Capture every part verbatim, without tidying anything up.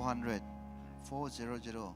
hundred, four zero zero.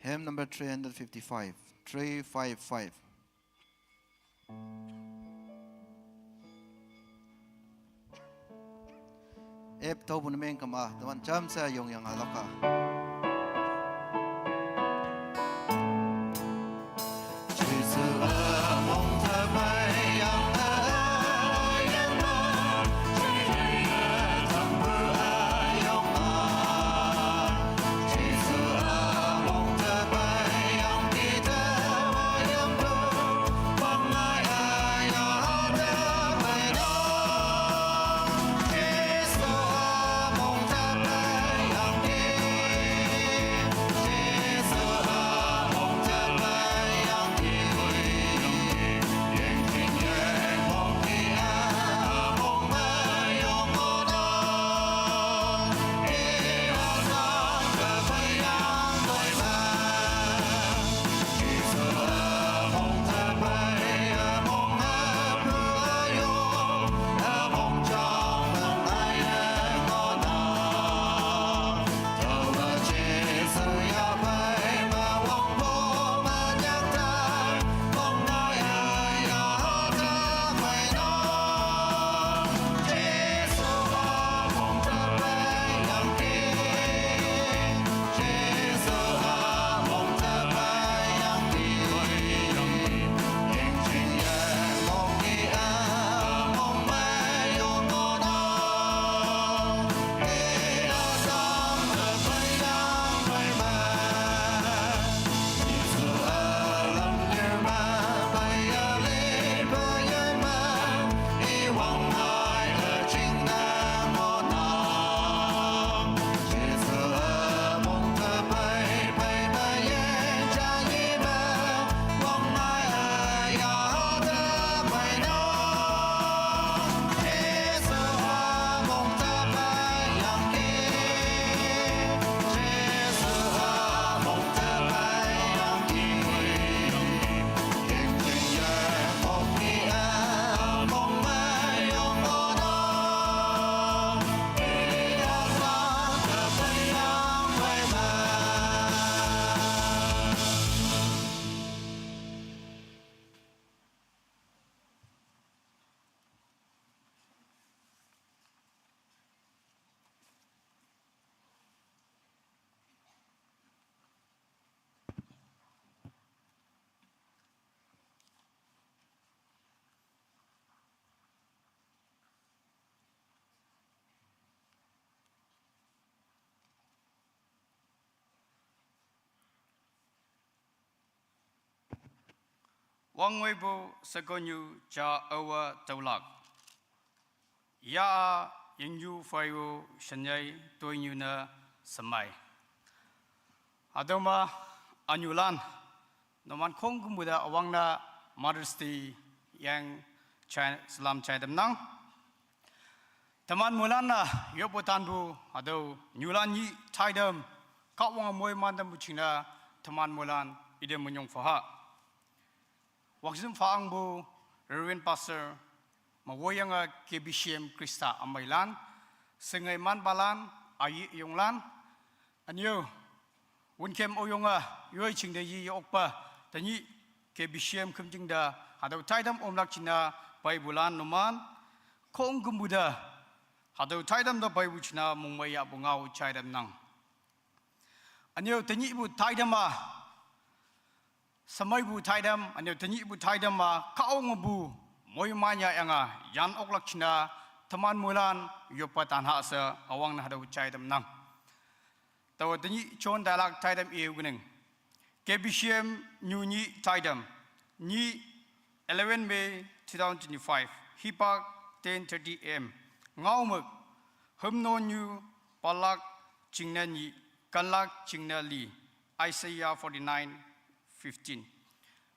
Hymn number three hundred fifty-five, three five five. Ep tau bun meng kama, teman jam saya yong yang alaka. Ongwei bu sekonyu ja awa taulak. Ya a yingyu fayu shanyai toinyu na samai. Adoma anyulan. Noman kong kumuda awang na Mother's Day yang chai, salam chai dem nang. Teman mulan na yopo tanbu ado nyulan nyi taidem kawang moy mandem buchina teman mulan idem munyong faha. Wakzim faang bu Reverend Pastor mawoyanga K B C M Krista amailan sengai man balan ayi yonglan anyo wunkem oyonga yoi chingda yi yokpa tanyi K B C M kumjingda hadau taidam omlak china pai bulan numan kong gumbuda hadau taidam da pai buchina mungmai ya bungau chaidam nang. Anyo tanyi bu taidam a samai bu taidam anyo tanyi bu taidam a kaong bu moi manya yanga yan oklak china teman mulan yopa tanha sa awang na hadau chaidam nang. Tawa tanyi chon dalak taidam e uguning. K B C M nyu nyi taidam. Nyi eleven May two thousand twenty-five. Hipak ten thirty A M. Ngau mek. Hemno nyu palak chingna nyi kanlak chingna li. Isaiah forty-nine fifteen.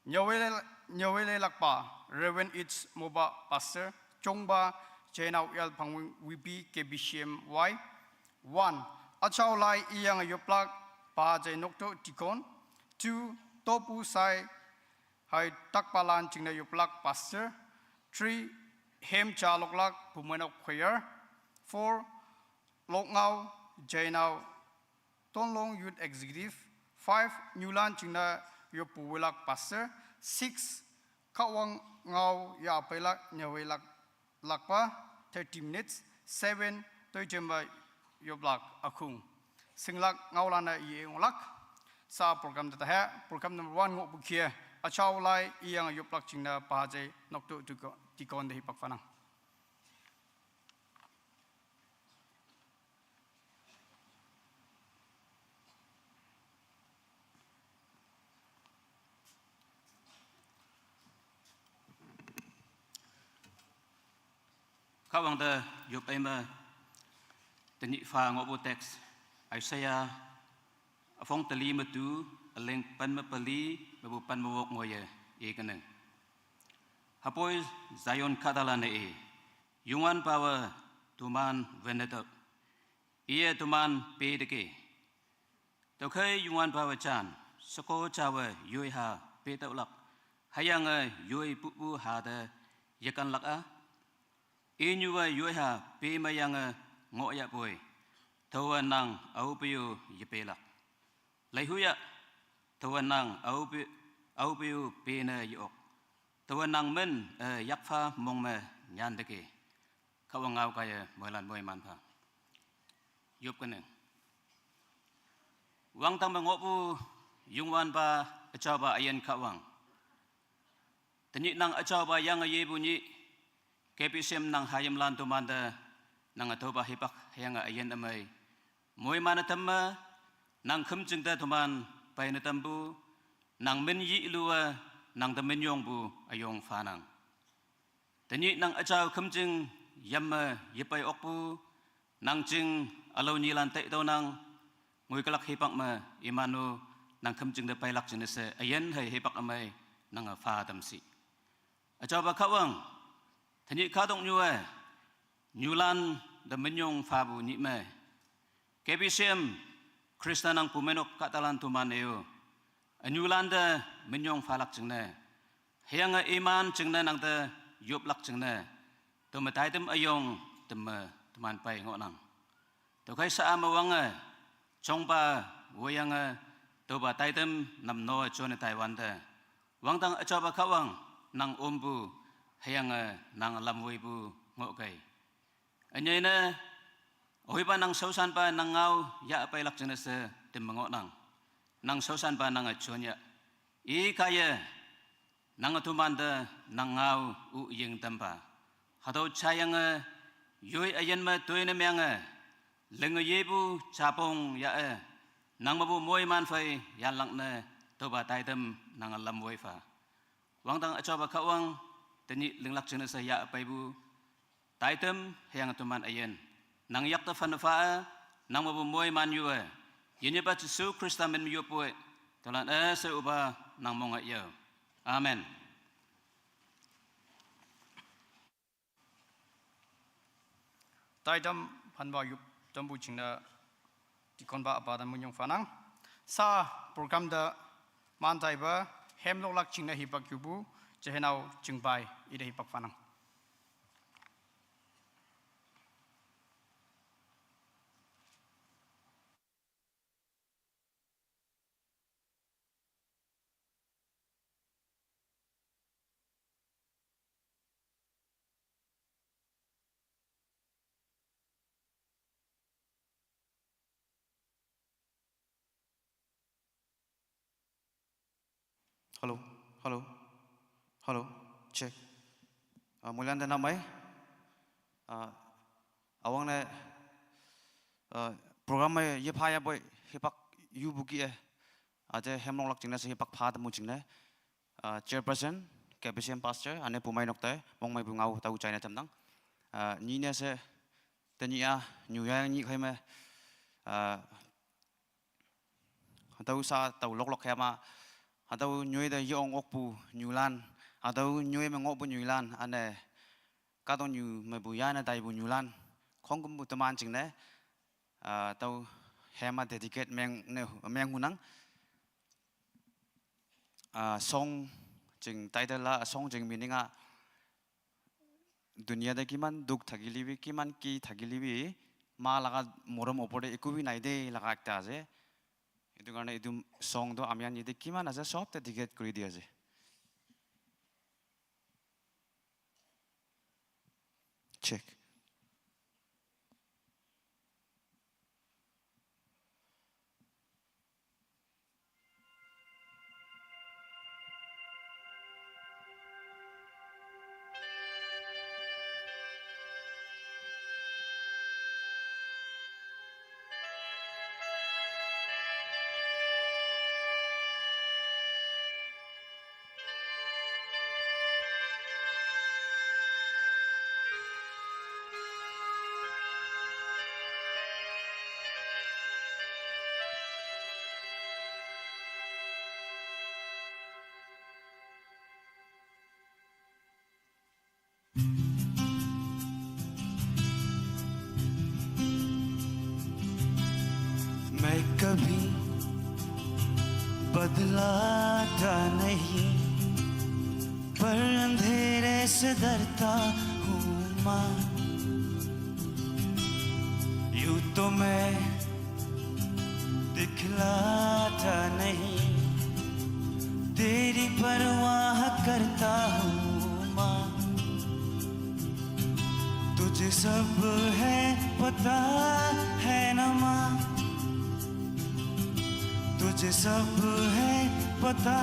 Nyawele, nyawele lakpa, Reverend H Moba Pastor, Chongba, Jainau L Pangwing V P K B C M Y. One, achau lai iyang yoplak, pa jai nokto tikon. Two, topu sai, hai takpalan chingna yoplak Pastor. Three, hem cha loklak, pumenok choir. Four, lokngau, Jainau Tonlong Youth Executive. Five, Nyulan chingna yopu wilak Pastor. Six, Kawang ngau ya pelak nyawe lak lakpa thirty minutes. Seven, Toi Jemba yoplak akhung. Singlak ngau lana ye ngolak. Sa program tata he, program number one ngok bukhia. Achau lai iyang yoplak chingna pahaje nokto tuko tikon de hipak fanang. Kawang da yup ai ma tani fa ngo bu text Isaiah afong tali ma tu aling pan ma pali ma bu pan ma wok ngo ye e kanang. Hapoi Zion kadala ne e. Yungwan pawa tuman venetau. Iye tuman pe deke. Tokhe yungwan pawa chan, sako chawa yoi ha pe tau lak. Hayang yoi pupu ha de yakan lak a. Inyuwa yoi ha pe mayang ngo ya poi. Tawa nang au peyu yepe lak. Laihuya, tawa nang au pe, au peyu pe na yok. Tawa nang men, eh, yakfa mong me nyan deke. Kawa ngau kaya moilan moi man pha. Yup kaneng. Wang tang ba ngopu yungwan ba achau ba ayen kawang. Tani nang achau ba yang aye bu nyi. K P C M nang hayam lan tu manda nang atau ba hipak hayang ayen amai. Moi mana tamma nang khum jing da tuman pai na tambu nang min yi lua nang da min yong bu ayong fanang. Tani nang achau khum jing yam ma yipai okpu nang jing alau nyi lan tai tau nang ngui kalak hipak ma imanu nang khum jing da pai lak jing se ayen hai hipak amai nang fa tam si. Achau ba kawang tani kadong nyu eh. Nyulan da menyong fa bu nyi me. K B C M Krista nang pumenok katalan tuman eyo. Anyulan da menyong falak jengne. Hayang a iman jengne nang da yoplak jengne. Tuma taitem ayong tema teman pai ngok nang. Tokai sa ama wang a chongpa wayang a toba taitem nam no chone Taiwan da. Wang tang achau ba kawang nang ombu hayang a nang lamwei bu ngok kai. Anyai na, ohipa nang sausan pa nang ngau ya apai lak jene se tim mengo nang. Nang sausan pa nang achon ya. I kaya nang atuman da nang ngau u ying tampa. Hatau chayang a yoi ayen ma tui na myang a. Leng a yebu chapong ya a. Nang mabu moi man fai yan lak na toba taitem nang lamwei fa. Wangdang achoba Kahwang, tenyih linglak jingne she yahpeipu taitam hüyange teman üyin. Nang yakte phanne pha-e, nang mepu moiman yu-e, yinyepa Jesu Khrista min me yoppoi, tüolan üshei üpa nang monge yo. Amen. Taitam phanpa yop tampu jingne deaconpa apa te minyong phanang. Sa program te man taipa hemloklak jingne hipak yupu jeiheinao Chingpai ite hipak phanang. Hello, hello, hello, check. Ah, moilan te nap mei. Ah, üwangne, ah, program me yepha yapoi hipak yupu kih-e. Aje hemloklak jingne she hipak pha tampu jingne, ah, chairperson, K B C M pastor, üne pumeinok te, mongmeipu ngao tao jaine tamnang. Ah, nyih ne she, tenyih-a, nyuyang nyih khei me, ah, hatüo sa tao loklok hema, hatüo nyoi te yong okpu nyulan, hatüo nyoi me ngohpu nyulan, üne kahtoknyu mepu yane taipu nyulan, khongkümpu teman jingne, ah, tüo hema dedicate meng ne, meng hunang. Ah, song jing title-a, song jing meaning-a, दुनिया te kiman dukh thaki libi, kiman ki thaki libi, ma laga morom opor te ekubi nai de laga ekta ase. Etu karone etu song toh ami khan yate kiman ase sob te dedicate kuri di ase. Check. मैं कभी बदलाता नहीं, पर अंधेरे से डरता हूँ माँ। यूं तो मैं दिखलाता नहीं, तेरी परवाह करता हूँ माँ। तुझे सब है पता, है ना माँ? तुझे सब है पता,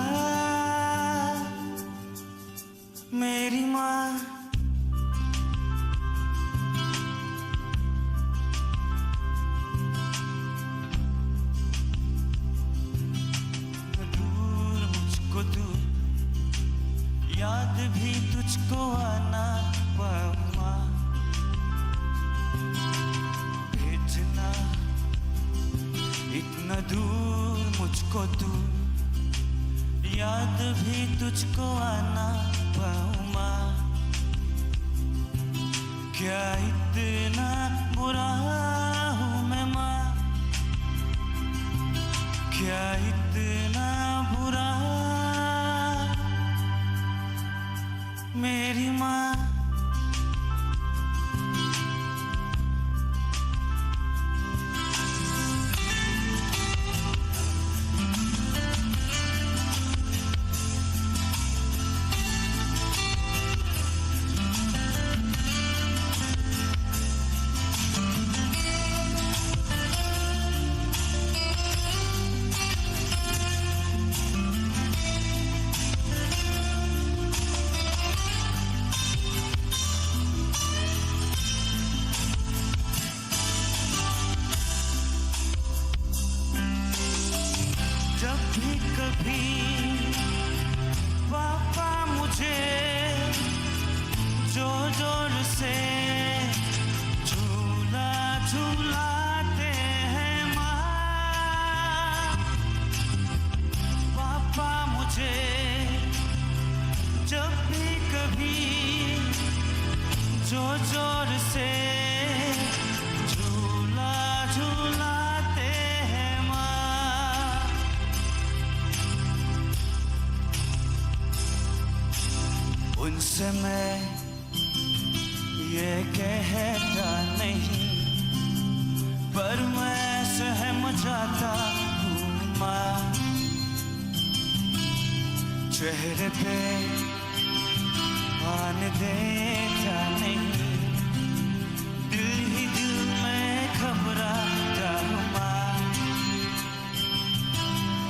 मेरी माँ। दूर मुझको तू, याद भी तुझको आना पाऊँ माँ। भेजना इतना दूर मुझको तू, याद भी तुझको आना पाऊँ माँ। क्या इतना बुरा हूँ मैं माँ, क्या इतना बुरा, मेरी माँ। बुलाते हैं माँ। पापा मुझे जब भी कभी जोर जोर से झूला झूलाते हैं माँ। उनसे मैं ये कहता नहीं, पर मैं सहम जाता हूँ माँ। चेहरे पे आने देता नहीं, दिल ही दिल में घबराता हूँ माँ।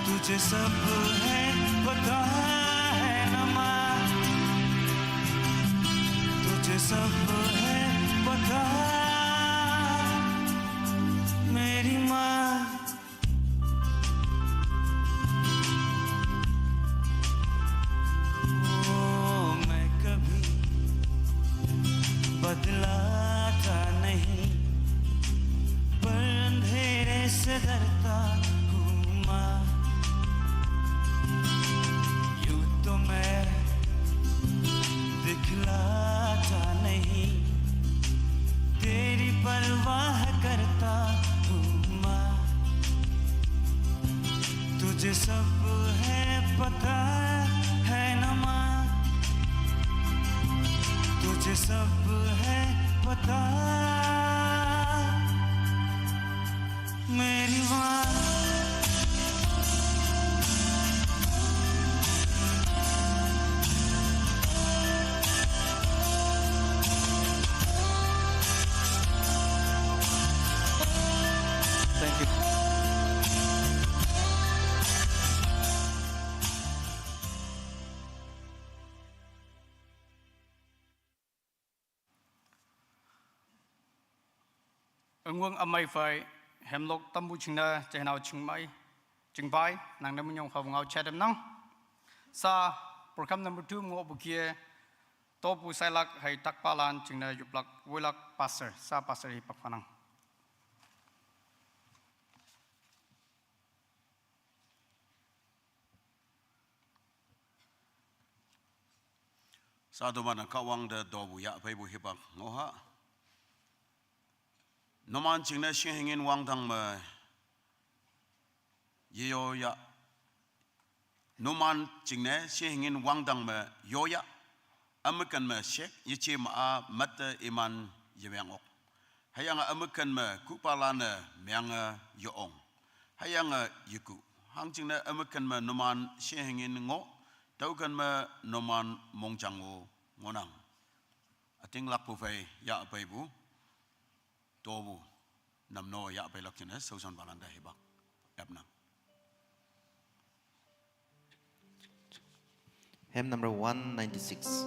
तुझे सब है पता है ना माँ, तुझे सब है पता मेरी माँ। ओ, मैं कभी बदलाता नहीं, पर अंधेरे से डरता हूँ माँ। यूं तो मैं दिखलाता नहीं, तेरी परवाह करता हूँ माँ। तुझे सब है पता है ना माँ, तुझे सब है पता मेरी माँ। Thank you. Ungwang amai phai, hemlok tambu chingna, chehnao chingmai, chingpai, nang namu nyong hau ngau chadam nang. Sa, program number two mo bukie, topu sailak hai takpalan chingna yuplak, wilak pastor, sa pastor hi pakpanang. Sa doman Kahwang de dobu ya paibu hipak ngoha. Numan chingne shing hingin wangdang me yeyo ya. Numan chingne shing hingin wangdang me yoya. Amakan me shek yechi ma a mate iman yewang ok. Hayang a amakan me kupalane meang a yoong. Hayang a yeku. Hang chingne amakan me numan shing hingin ngo. Taukan me numan mongjang ngo ngonang. Ating lakpu phai ya paibu. Tobu. Namno ya pailak chine sausan balanda hebak. Apnang. Hymn number one ninety-six.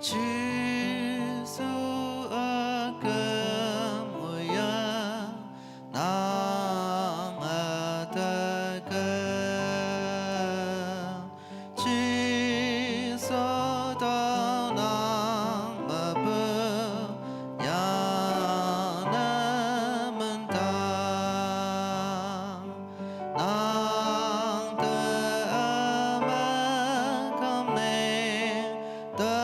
Jesu akan muya nang atakan. Jesu tau nang mapu yang na mentang. Nang te amakam ne te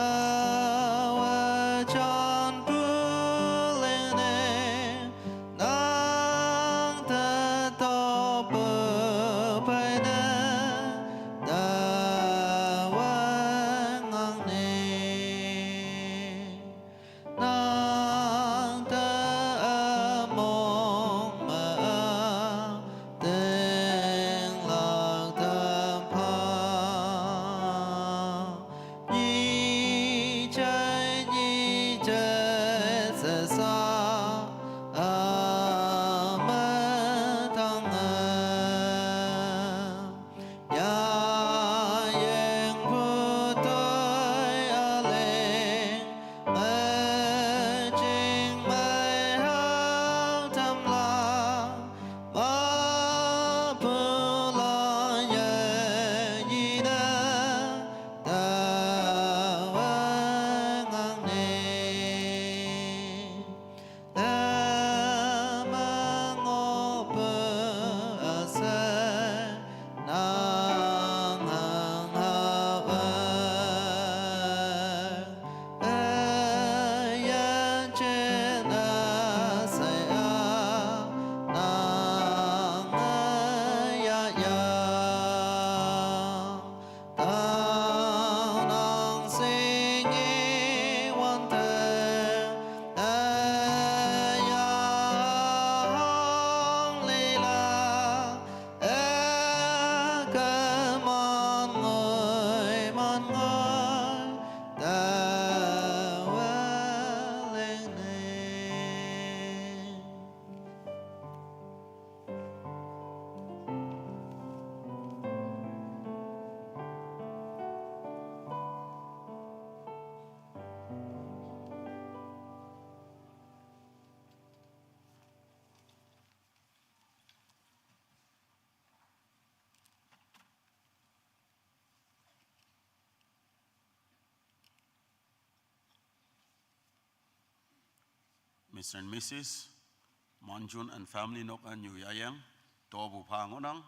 Mister and Missus Manjun and family nok anyu yayang, tobu pha ngohnang.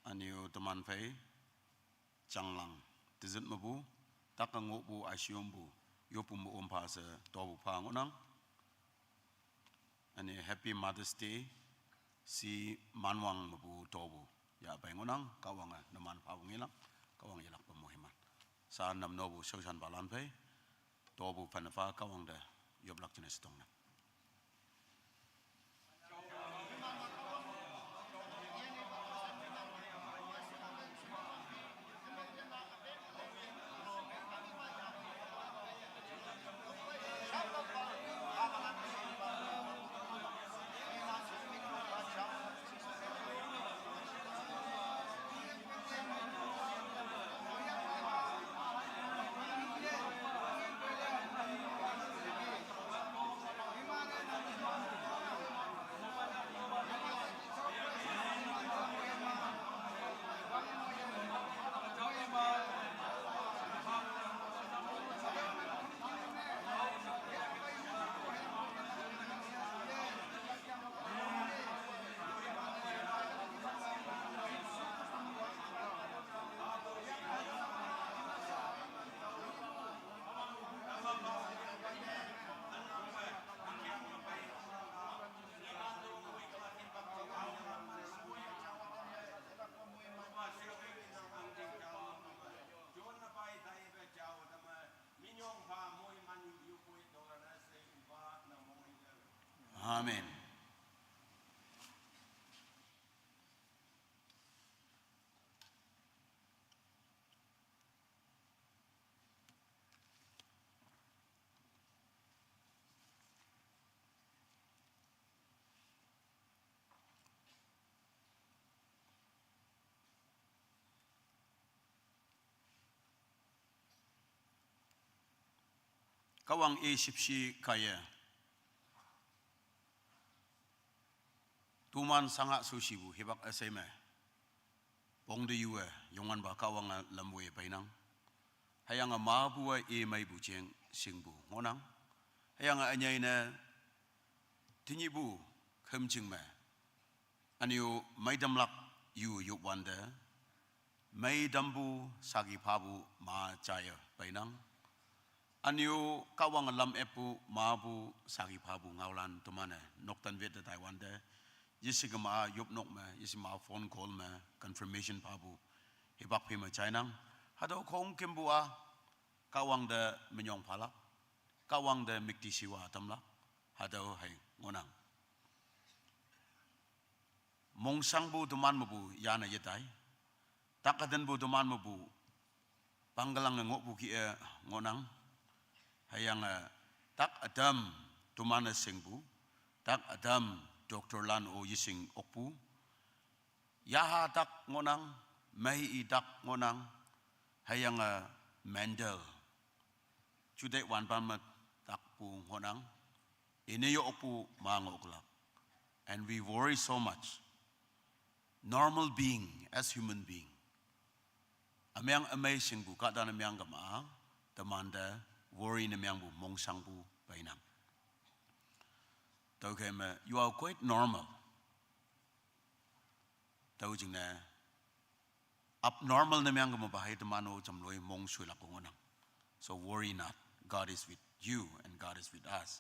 Anyu teman phei, changlang, tizit mabu, taka ngohpu, ashiompu, yopu mo ompha se, tobu pha ngohnang. Ani Happy Mother's Day, si manwang mapu tobu. Ya pai ngohnang, Kahwange numan phapu ngilang, Kahwang yelakpe mohiman. Sa namnopu shaoshan palan phei, tobu phanapha Kahwang te yoplak jingne sitong nang. Amen. Kahwang-e shüpshe kaiye, toman sanga shoshipu hipak üshei me pongte yu-e, Youngwanpa Kahwange lamwoi peinang. Hüyange mapu-e i meipu jeng shingpu ngohnang. Hüyange ünyei ne tenyihpu khümjing me anyo meitamlak yu yokwante, meitampu saki phapu ma jaiye peinang. Anyo Kahwange lam eppu mapu saki phapu ngaolan teman-e noktan wet te taiwante, yeshikema yopnok me, yeshima phone call me, confirmation phapu hipak phei me jainang. Hatüo khongkümpu-a Kahwang te minyong phalak, Kahwang te müktishiwa tamlak, hatüo hei ngohnang. Mongshangpu teman mepu yane yetai. Tak ütinpu teman mepu pangkelange ngohpu kih-e ngohnang. Hüyange tak ütam teman-e shingpu, tak ütam doctor lan-o yeshing okpu. Yaha tak ngohnang, mei-i tak ngohnang, hüyange mental juteih wanpan me takpu ngohnang, ine yo okpu ma ngohlak. And we worry so much. Normal being, as human being, ümeng ümei shingpu kahta ne meng kema, temante worry ne mengpu mongshangpu peinang. Tüokhei me, you are quite normal. Tüo jingne abnormal ne meng kema pa hei teman-o jamloi mongshoilak ngohnang. So worry not. God is with you and God is with us.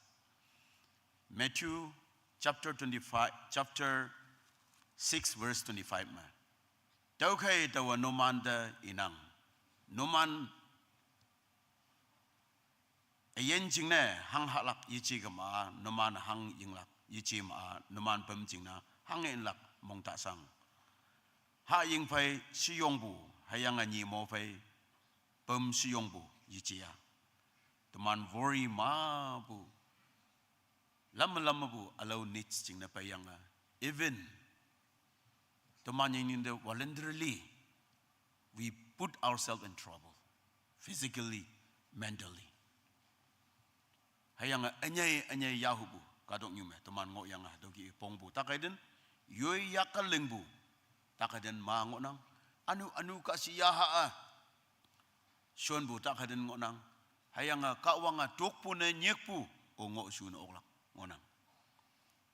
Matthew chapter twenty-five, chapter six, verse twenty-five me, tüokhei taowa numante inang, numan üyin jingne hang hahlak yeje kema, numan hang yinglak yeje ma-a, numan püm jingne hang yinlak mongta shang. Hahying phei sheyongpu, hüyange nyimo phei püm sheyongpu yeje-a, teman worry mapu, lam lam mepu ülao needs jingne peiyange, even teman yingningte voluntarily we put ourselves in trouble, physically, mentally. Hüyange ünyei ünyei yahupu kahtoknyu me teman ngohyange hatüo kih-e pongpu takei tin, yoi yaka lingpu takei tin ma ngohnang. Ünu ünu kahshi yaha-a shonpu tak hüten ngohnang. Hüyange Kahwange tokpu ne nyikpu, o ngoh shun oklak ngohnang.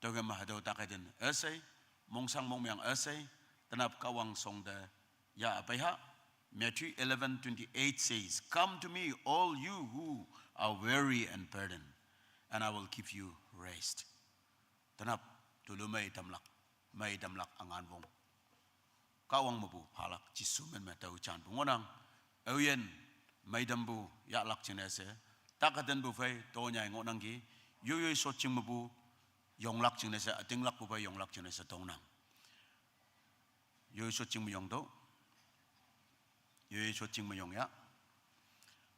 Tüoke me hatüo tak hüten üshei, mongsang mongmeang üshei, tenap Kahwang shongte yah peiha. Matthew eleven twenty-eight says, "Come to me, all you who are weary and burdened, and I will give you rest." Tenap, tulu mei tamlak, mei tamlak üngan wong. Kahwang mepu phalak, Jesu men me tao janpu ngohnang. Aoyin, mei tampu yahlak jingne she, tak hütenpu phei tonyai ngohnangki. Yoiyoi shotjing mepu yonglak jingne she, ütinglakpu phei yonglak jingne she tongnang. Yoiyoi shotjing me yongtüoh. Yoiyoi shotjing me yong ya.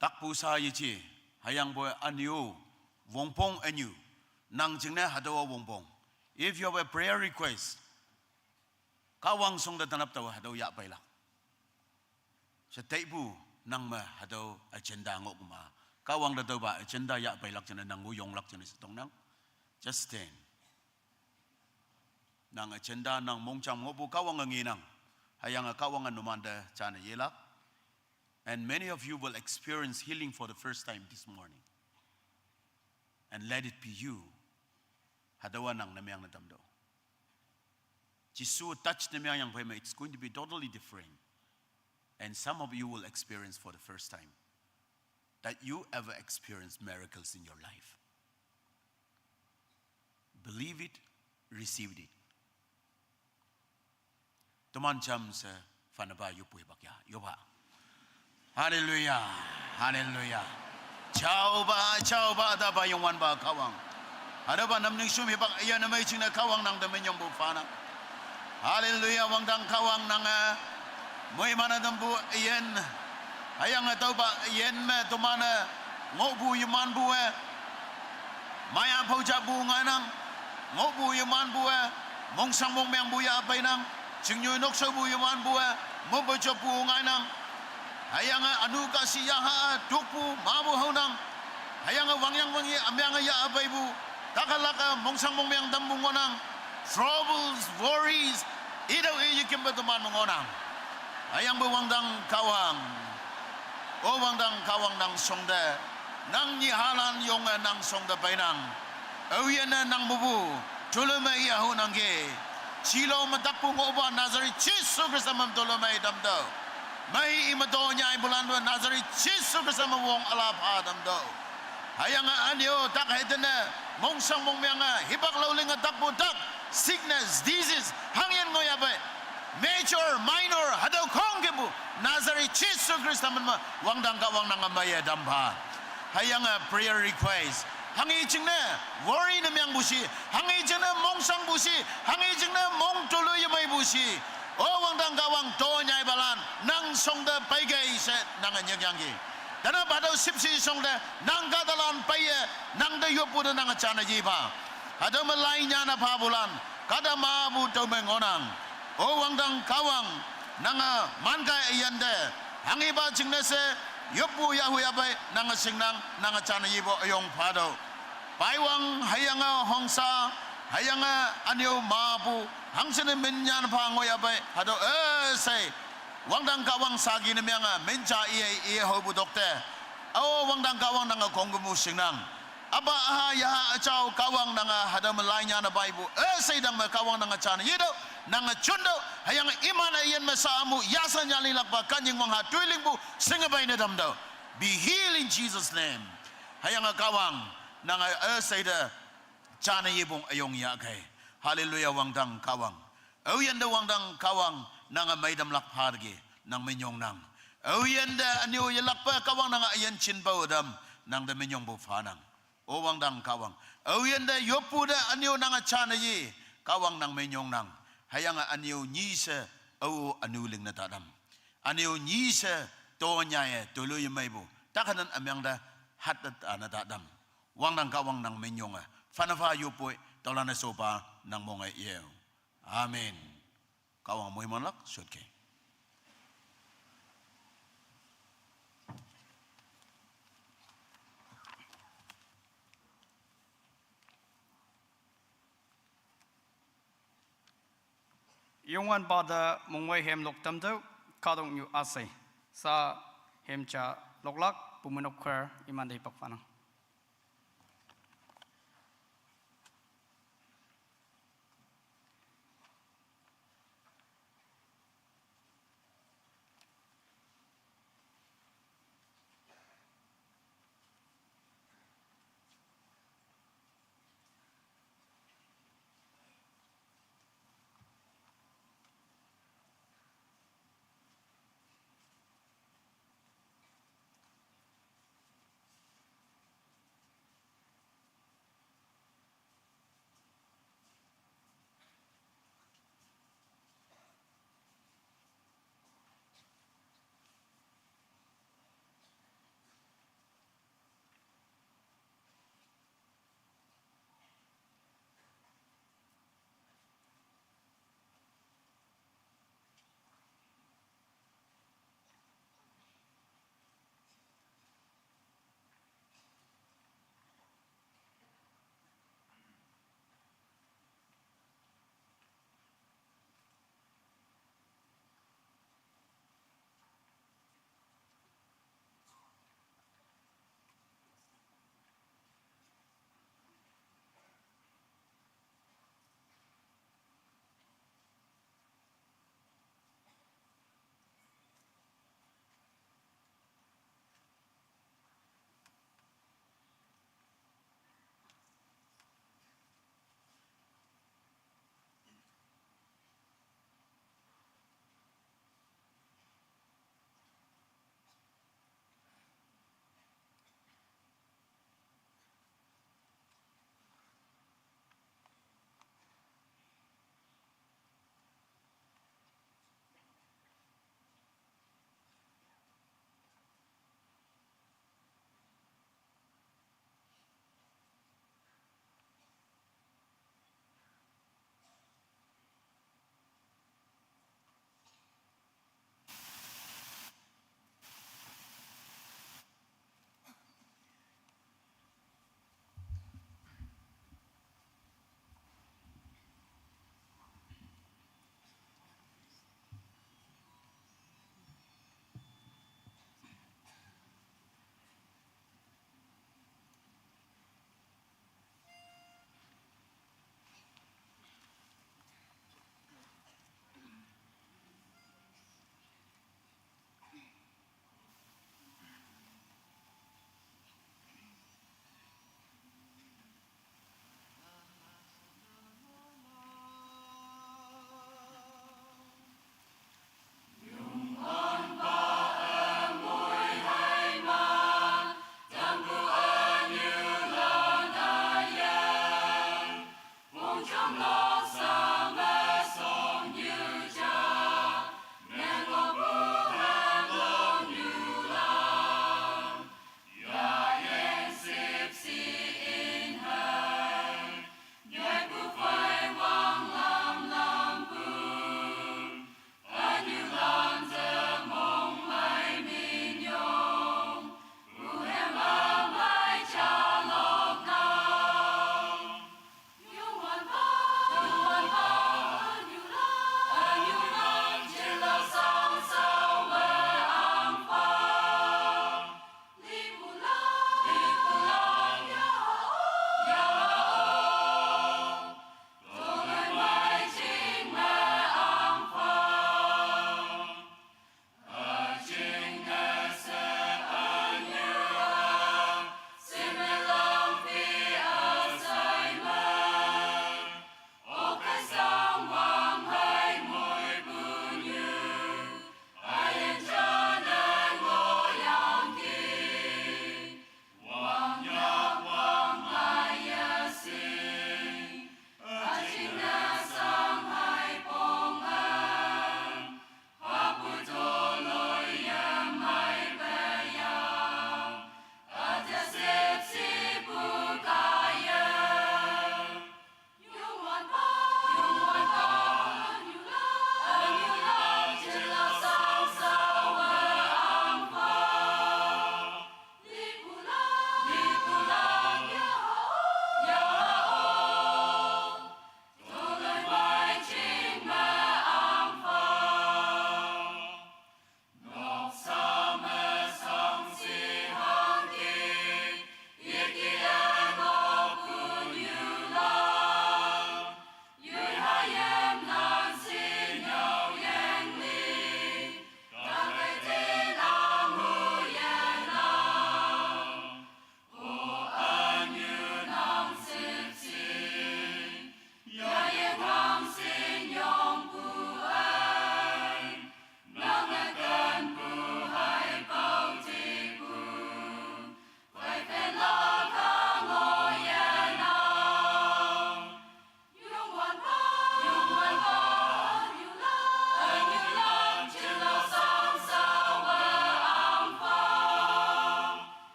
Takpu sha yeje, hüyangpoi ünyu, wongpong ünyu, nang jingne hatüowa wongpong. If you have a prayer request, Kahwang shongte tenap tao hatüo yah peilak. She taipu nang me hatüo agenda ngohkuma, Kahwang te tüopa agenda yah peilak jingne nang pu yonglak jingne she tongnang. Just stand. Nang agenda, nang mongjang ngohpu Kahwange ngenang. Hüyange Kahwange numante jane yelak. And many of you will experience healing for the first time this morning. And let it be you. Hatüowa nang ne meang ne tamtüoh. Jesu touch ne meang yangphei me, it's going to be totally different. And some of you will experience for the first time that you ever experienced miracles in your life. Believe it, receive it. Teman jamshe, fanapa yoppu hipak ya, yopa. Haleluya, haleluya. Jaopa, jaopa, tapa Youngwanpa Kahwang. Hatüopa namning shum hipak üyin ne mei jingne Kahwang nang te minyongpu phanang. Haleluya, wangdang Kahwang nange, moiman-e tampu üyin. Hüyange tüopa üyin me teman-e ngohpu yemanpu-e, maya phao japu ngainang, ngohpu yemanpu-e, mongsang mongmeangpu yah peinang, chingnyu nokshaopu yemanpu-e, mope joppu ngainang. Hüyange ünu kahshi yaha tokpu mapu haonang. Hüyange wangyang wangye ümyange yah peipu, takalake mongsang mongmeang tampu ngohnang. Troubles, worries, itüo-e yekimpe teman me ngohnang. Hüyangpoi wangdang Kahwang, o wangdang Kahwang nang shongte, nang nyihalan yonge nang shongte peinang. Aoyinne nang mepu tulu me yahunangki. Jilo me takpu ngohpa Nazareth Jesu Khrista me tulu mei tamtüoh. Mei ime tonyaipulan-e Nazareth Jesu Khrista me wong üla pha tamtüoh. Hüyange ünyu tak hütene mongsang mongmeange hipak lao linge takpu tak, sickness, disease, hangyin ngohyahpei, major, minor, hatüo khongkümpu Nazareth Jesu Khrista men me wangdang Kahwang nange meiye tam pha. Hüyange prayer request, hanghe jingne worry ne meangpu shi, hanghe jingne mongsangpu shi, hanghe jingne mong tulu yemeipu shi, o wangdang Kahwang tonyaipalan nang shongte peikei she nange nyikyangki. Tenap hatüo shüpshe shongte nang kahtalan peiye, nang te yoppu te nange jane yepha. Hatüo me lai nyane phapulan kahta mapu tüome ngohnang. O wangdang Kahwang, nange mankai üyinte, hanghepa jingne she yoppu yahu yahpei nange shingnang, nange jane yepu üyong phatüoh. Paiwang hüyange Hongsa, hüyange ünyu mapu, hangshinne min nyane pha ngohyahpei hatüo üshei, wangdang Kahwang saki ne meange min ja iye iye haopu tokte, o wangdang Kahwang nange khongkümpu shingnang. Apa, aha, yaha, üjao Kahwang nange hatüo me lai nyane peipu üshei tang me Kahwang nange jane yetüoh, nange juntüoh, hüyange iman üyin me sha mu yashan yalilakpa kanying wangha toilingpu shinge pei ne tamtüoh. Be healed in Jesus' name. Hüyange Kahwang nange üshei te jane yepong üyong yahkei. Hallelujah, wangdang Kahwang. Aoyinte wangdang Kahwang nange meitamlak phateki nang minyongnang. Aoyinte ünyu yelakpe Kahwang nange üyin jinpao tam, nang te minyongpu phanang. O wangdang Kahwang, aoyinte yoppu te ünyu nange jane ye, Kahwang nang minyongnang. Hüyange ünyu nyi she, ao ünu lingne tatam. Ünyu nyi she, tonyaiye tulu yemeipu, tak hanan ümyang te, hatte tane tatam. Wangdang Kahwang nang minyonge, fanapha yoppoi, tüolan-e shopa nang monge yeo. Amen. Kahwang moimanlak shotkei. Youngwanpa te mongmei hemlok tamtüoh, kahtoknyu üshei, sha hem ja Loklak, Women of Choir, iman dei pak fanang.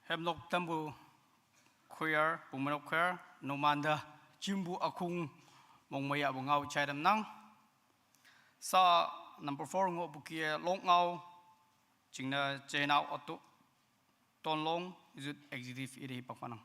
Hemlok tampu choir, Bumenok choir, numante jimpu akung mongmei yahpu ngao jaitamnang. Sa number four ngohpu kih-e lok ngao, jingne Jenao Ato, Tonlong, Youth Executive ite hipak phanang.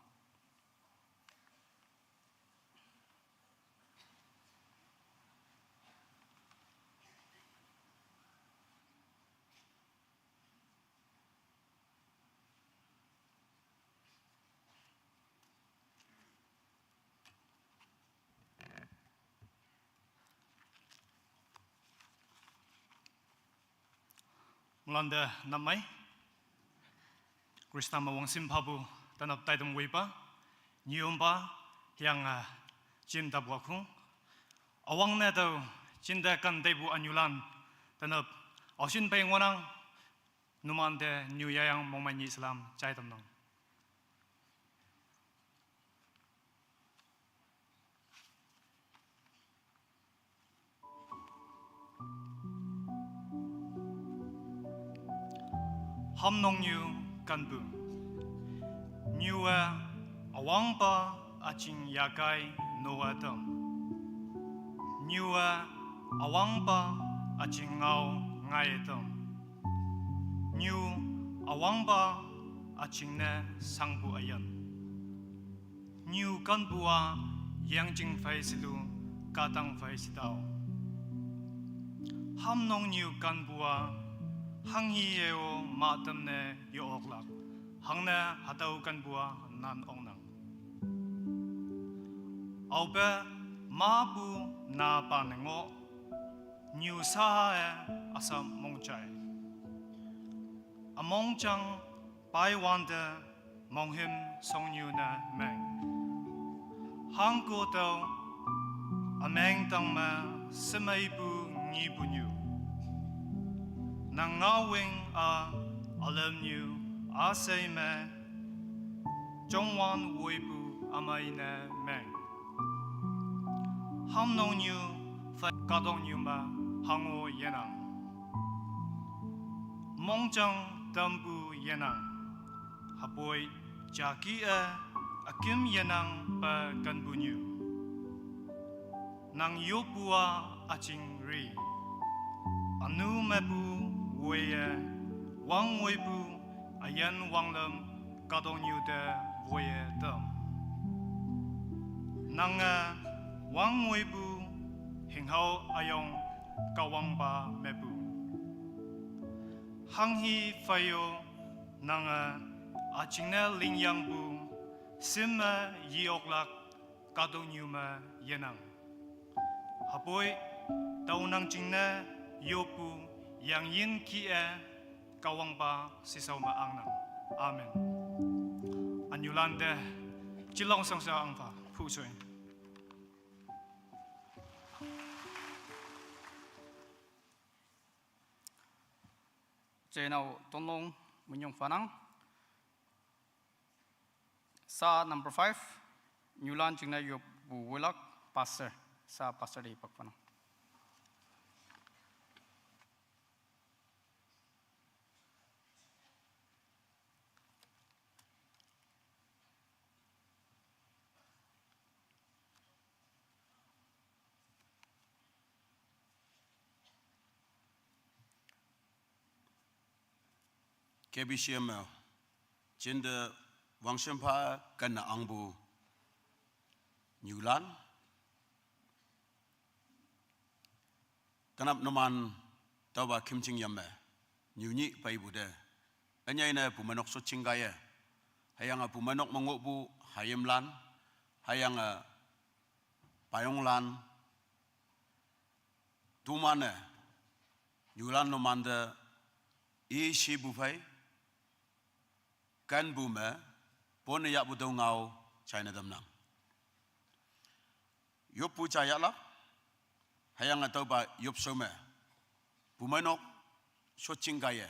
Moilan te nap mei. Khrista me wangshim phapu tenap taitam woipa, nyiyompa, hüyange jim tapu akung. Üwangne tüo jinte kenteipu ünyulan tenap aoshin pei ngohnang. Numante nyu yayang mongmei nyi salam jaitamnang. Hamnongnyu kenpu. Nyue üwangpa üjing yakai noe tam. Nyue üwangpa üjing ngao ngaiye tam. Nyu üwangpa üjingne shangpu üyin. Nyu kenpu-a yangjing phei shilu, kahtang phei shitao. Hamnongnyu kenpu-a hanghi-e-o mahtamne yo-oklak, hangne hatüo kenpu-a nan oknang. Aope mapu napa ne ngoh, nyu shaha-e üsap mongjai. Ümongjang paiwante monghüm shongnyu ne meng. Hangko tüo ümeng tangme shemeipu ngipu nyu. Nang ngaowing-a ülamnyu üshei me jongwan woipu ümei ne meng. Hamnongnyu phei kahtoknyu me hango yenang. Mongjang tampu yenang. Hüpoi jaki-e üküm yenang pe kenpu nyu. Nang yoppu-a üjing ri. Ünu mepu woiye, wangwoipu üyin wanglam kahtoknyu te woiye tam. Nange wangwoipu hinghao üyong Kahwangpa mepu. Hanghi phei-o nange üjingne lingyangpu, shim me ye-oklak kahtoknyu me yenang. Hüpoi tao nang jingne yoppu yangyin kih-e Kahwangpa shishao me angnang. Amen. Ünyulante jilong shangshao ahngpa phushoi. Jenao Tonlong minyong phanang. Sa number five, nyulan jingne yoppu woilak, pastor. Sa pastor te hipak phanang. K B C M-e jinte wangshim pha kenne angpu nyulan. Tenap numan taopa khümjing yam me nyunyih peipu te, ünyei ne pumeinok shotjing kaiye, hüyange pumeinok me ngohpu hayimlan, hüyange payonglan, toman-e nyulan numante i shipu phei kenpu me ponne yahpu tüo ngao jaine tamnang. Yoppu ja yahlak, hüyange tüopa yopshao me pumeinok shotjing kaiye,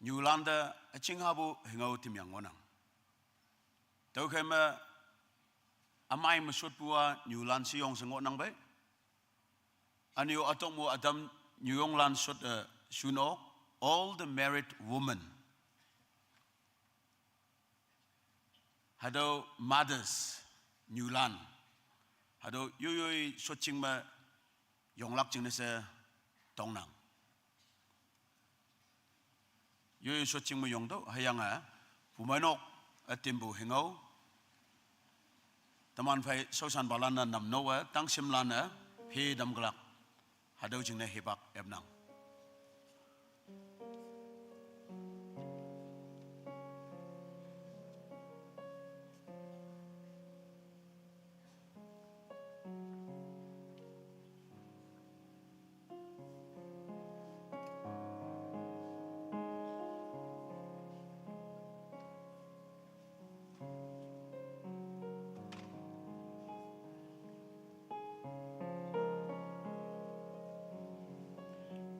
nyulante üjinghapu hüngao timyang ngohnang. Tüokhei me ümei me shotpu-a nyulan sheyong she ngohnang pei. Ünyu ütok mo ütam nyuyonglan shot-e shunok, all the married women. Hatüo mothers, nyulan, hatüo yoiyoi shotjing me yonglak jingne she tongnang. Yoiyoi shotjing me yongtüoh, hüyange pumeinok ütimpu hingao, teman phei shaoshanpalan-e namno-e tangshimlan-e phe tamklak, hatüo jingne hipak epnang.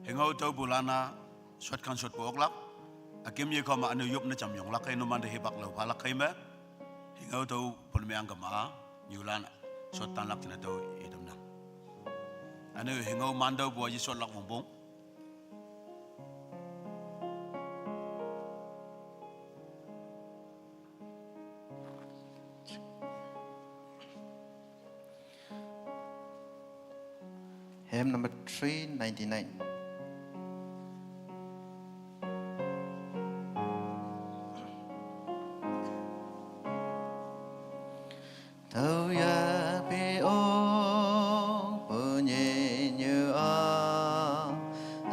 Hingao tüopulan-a shotkan shotpu oklak, üküm yekao me üne yop ne jam yonglak kei numante hipak lao phalak kei me, hingao tüopu ne meang kema-a, nyulan shottanlak jingne tüo itamnang. Üne hingao mantüopu-a yeshotlak wongpong. Hymn number three ninety-nine. Tüoya pe-o, punyi nyu-a,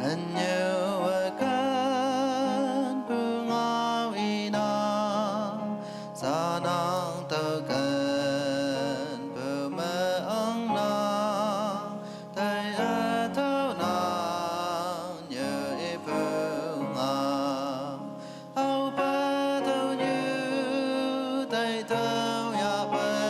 ünyu-e kenpu ngao inang, sanang tüo kenpu me angnang, tai-e tüonang nyu ipu ngao. Aope tüonyu tai tüoyapei,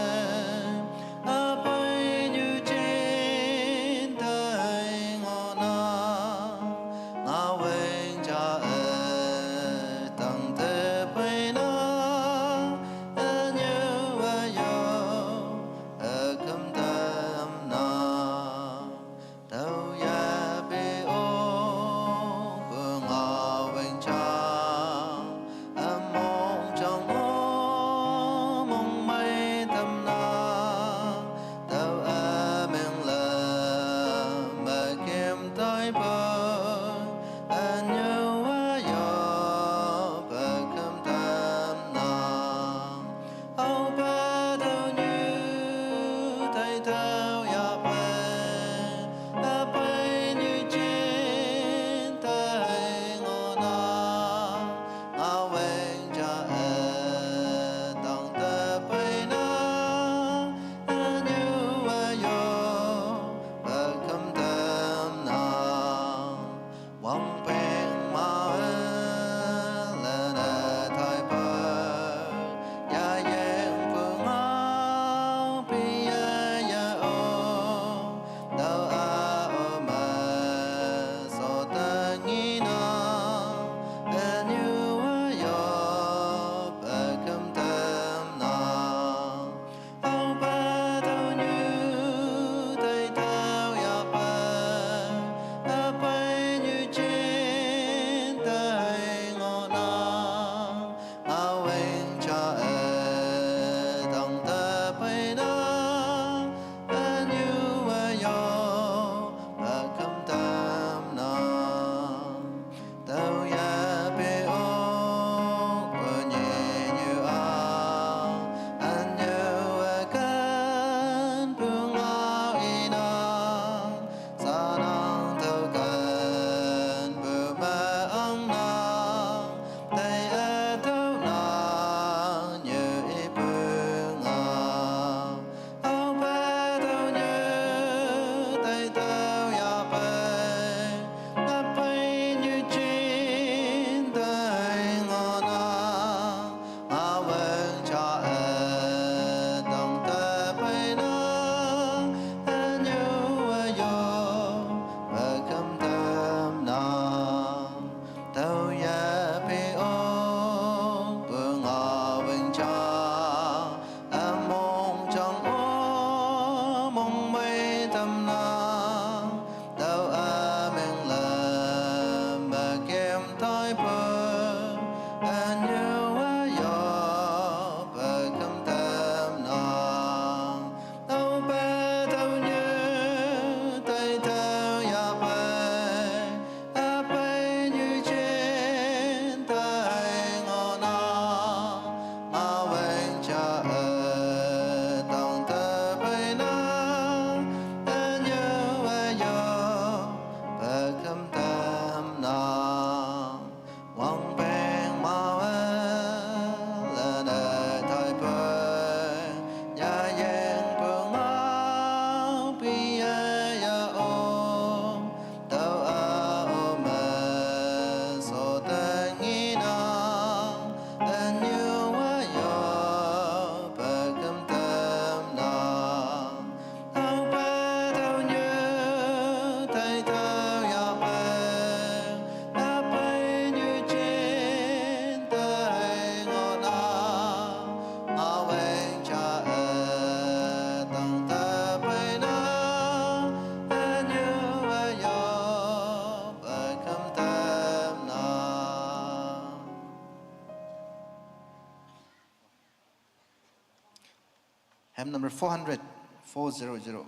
Hymn number four hundred, four zero zero.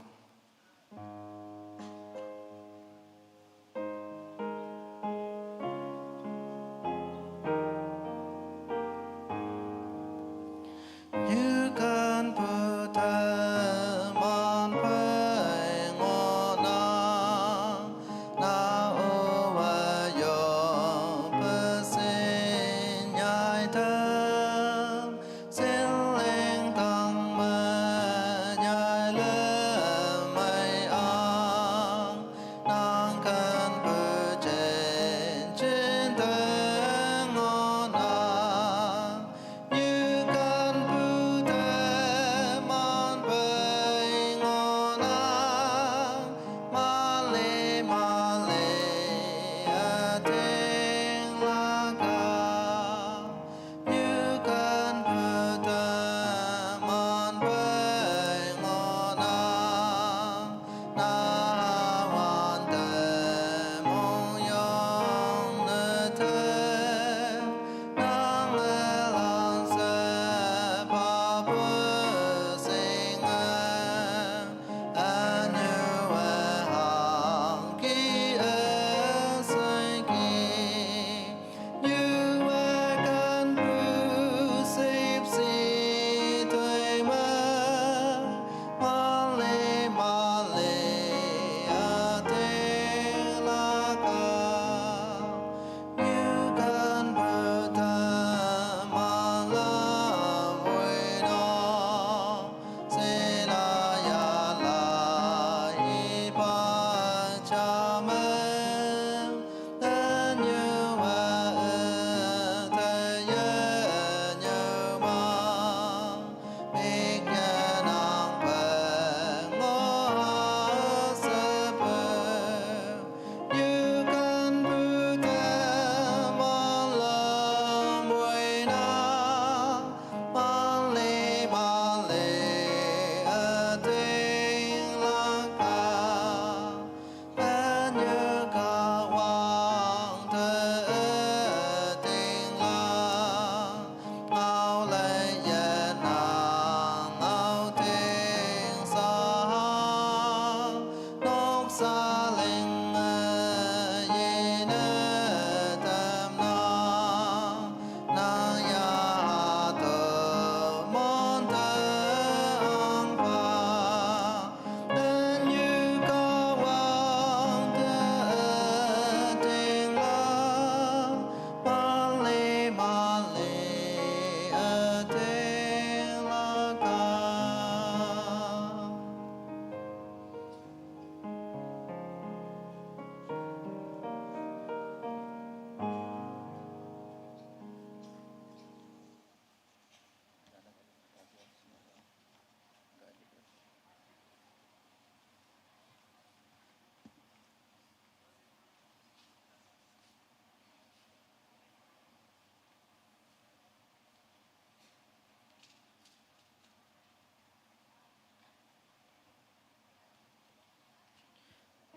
Ñu khan phu tha man phai ngo na, na o wa yo pa sin nyai tham, sin leng tang ma nyai le mai ang, nang khan phu chen chin tang ngo na. Ñu khan phu tha man phai ngo na, ma le ma le a teng la ka. Ñu khan phu tha man phai ngo na, na wan te mong yong na te, nang e lang se pa phu sing e, a ñu e hang ki e sai ki. Ñu a khan phu sip si tui ma, ma le ma le a teng la ka. Ñu khan phu tha ma la vui no, se la ya la i pa cha ma. Then you were the year you ma, make an ang pa ngo ha sa pa. Ñu khan phu tha ma la vui na, ma le ma le a teng la ka. Panyuka wang te ting la, ngau le ye na ngau ting sa ha, nok sa ling e ye ne tam na, nang ya ha to mon te ang pa. Then you go on to a ting la, mali mali a ting la ka.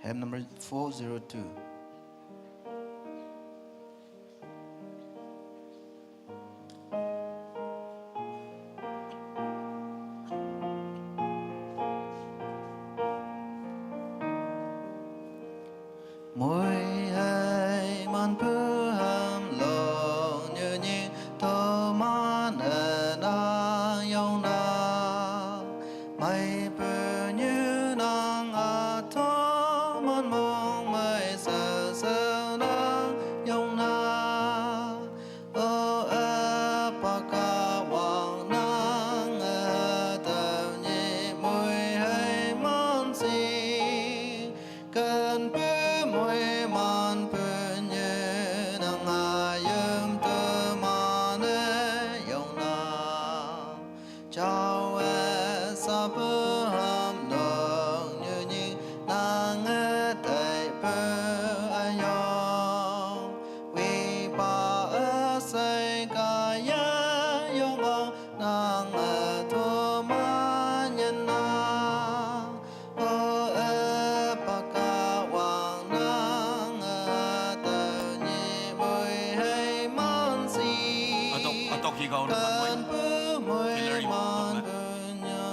Hymn number four zero two. Mui hei man pu ham long ñu ñi to man e nang yong na. Mai pu ñu nang a to man mong mai sao sao nang yong na. O e pa ka wang nang e tao ñi mui hei man si. Kan pu mui man pu ñu nang a yum tu man e yong na. Chau e sa pu ham nong ñu ñi nang e tai pu a yong. Wi pa e sai ka ya yong o nang e tu ma nyan na. O e pa ka wang nang e tao ñi mui hei man si. Atok, atok hi kau na kan mui. Kan pu mui man pu ñu.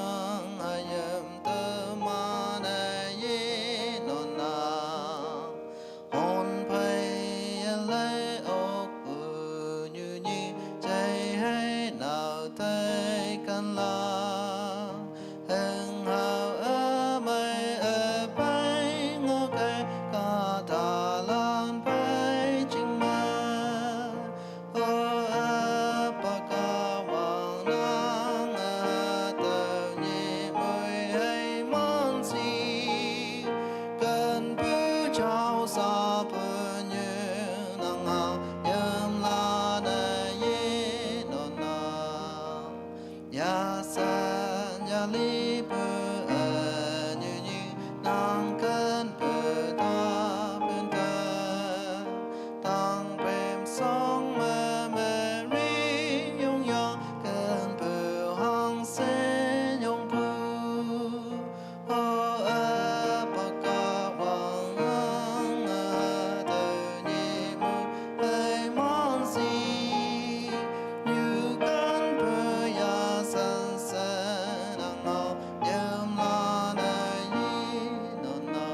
Liebe, äh, nü, nü, nang kan pe ta pen ta. Tang pem song me me ri yong yong kan pe hang sen yong pu. Ho, äh, pa ka wang ang, äh, de ni mu, äh, mon si. Yu kan pe ya san sen ang o, yam la na yi no na.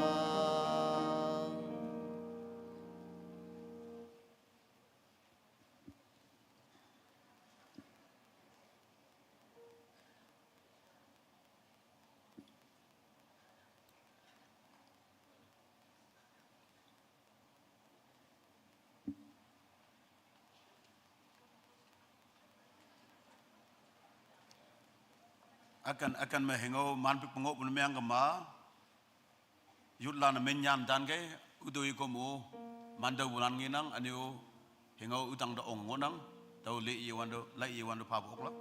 Akan, akan me hingau man pik pengok pun meang kema. Yut lan menyan dan ke, udu iko mu, mandau bulan nginang, aniu hingau utang da ong ngonang, tau le i wandu, le i wandu pabok la.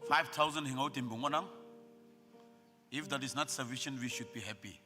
Five thousand hingau timbung ngonang. If that is not sufficient, we should be happy.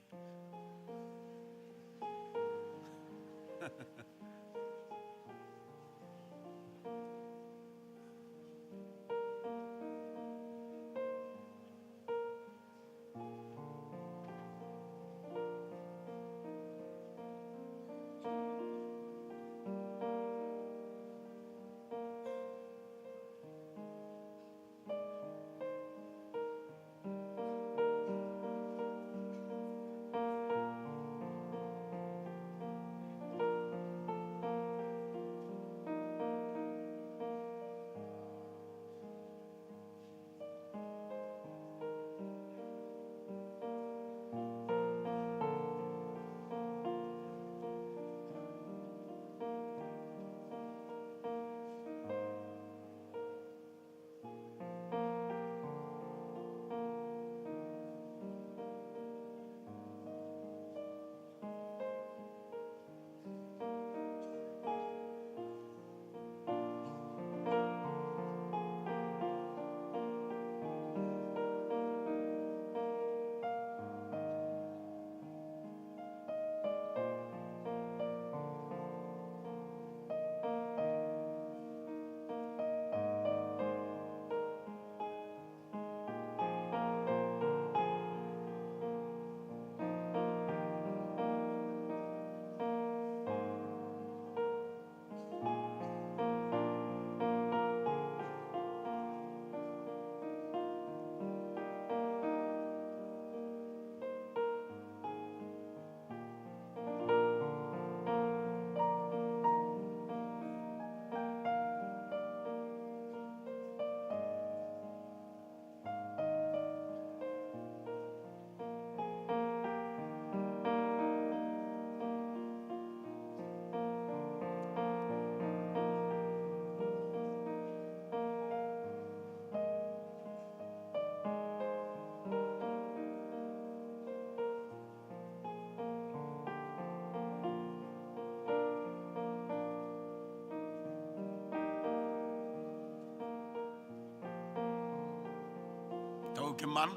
Tau keman.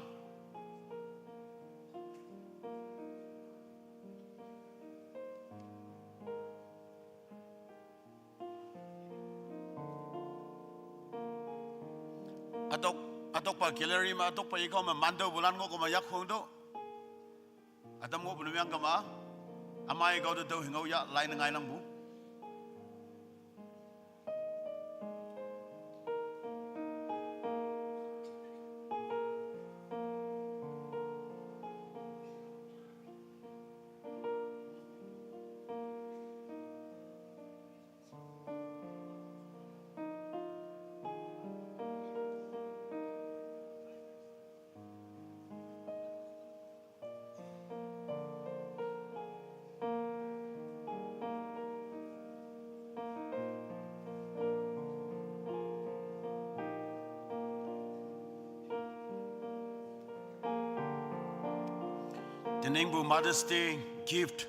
Atok, atok pa gallery ma, atok pa ikau ma mando bulan ngo ko ma yak hong do. Adam ngo bunu yang kama. Amai kau do do hingau ya, lain ngai lang bu. Tening bu Mother's Day gift.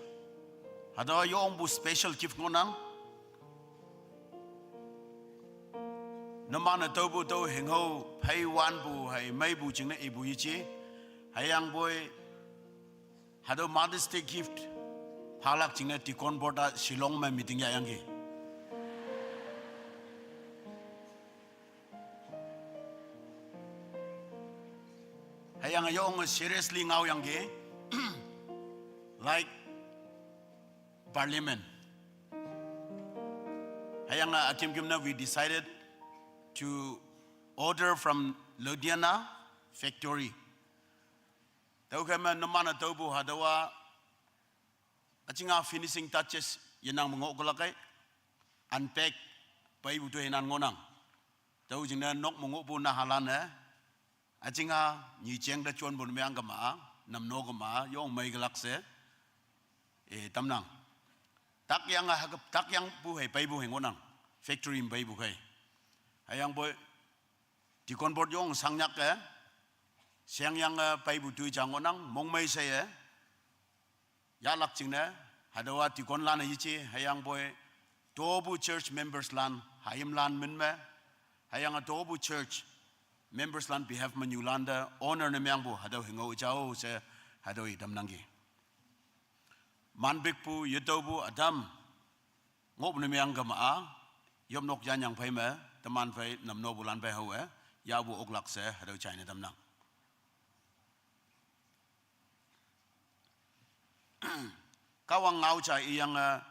Hada yong bu special gift ngonang. Numan-e taopu tüo hünghao phei wanpu hei meipu jingne ipu yeje. Hüyangpoi hatüo Mother's Day gift phalak jingne deacon board-a Shillong me meeting yahyangki. Hüyange yonge seriously ngaoyangki, like parliament. Hüyange üküm küm ne we decided to order from Ludhiana factory. Tüokhei me numan-e taopu hatüowa üjinga finishing touches yenang me ngohkelak kei, unpack peipu toi hinan ngohnang. Tüo jingne nok me ngohpu nahalan-e üjinga nyi jeng te jonpu ne meang kema, namno kema yong meikelak she, e, tamnang. Takyange hake, takyangpu hei peipu hei ngohnang, factory me peipu khei. Hüyangpoi deacon board yong shangnyak-e, shengyange peipu toi ja ngohnang, mongmei sheye yahlak jingne, hatüowa deacon lan-e yeje. Hüyangpoi topu church members lan hayimlan min me, hüyange topu church members lan behalf me nyulan te honor ne meangpu hatüo hünghao jao she hatüo itamnangki. Manpikpu yetaopu ütam ngohpu ne meang kema-a, yopnok yanyang phei me teman phei namnopulan phei haowe yahpu oklak she hatüo jaine tamnang. Kahwang ngao ja iyange,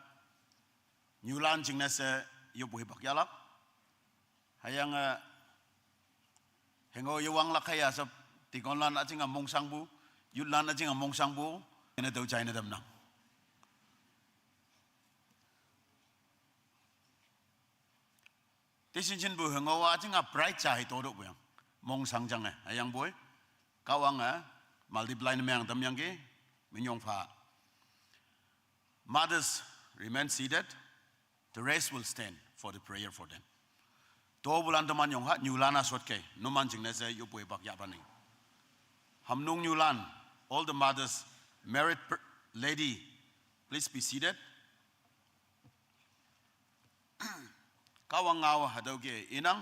nyulan jingne she yoppu hipak yahlak. Hüyange hünghao yewanglak heiya she, deaconlan üjinga mongshangpu, youthlan üjinga mongshangpu, ine tüo jaine tamnang. Decisionpu hünghao üjinga pride ja hei totokpu yang, mongshang jange. Hüyangpoi Kahwange multiply ne meang tamyangki, minyong pha. Mothers, remain seated. The rest will stand for the prayer for them. Topulan teman yong ha, nyulan-a shot kei, numan jingne she yoppu hipak yahpaning. Hamnung nyulan, all the mothers, married per-, lady, please be seated. Kahwang ngao hatüo ke inang,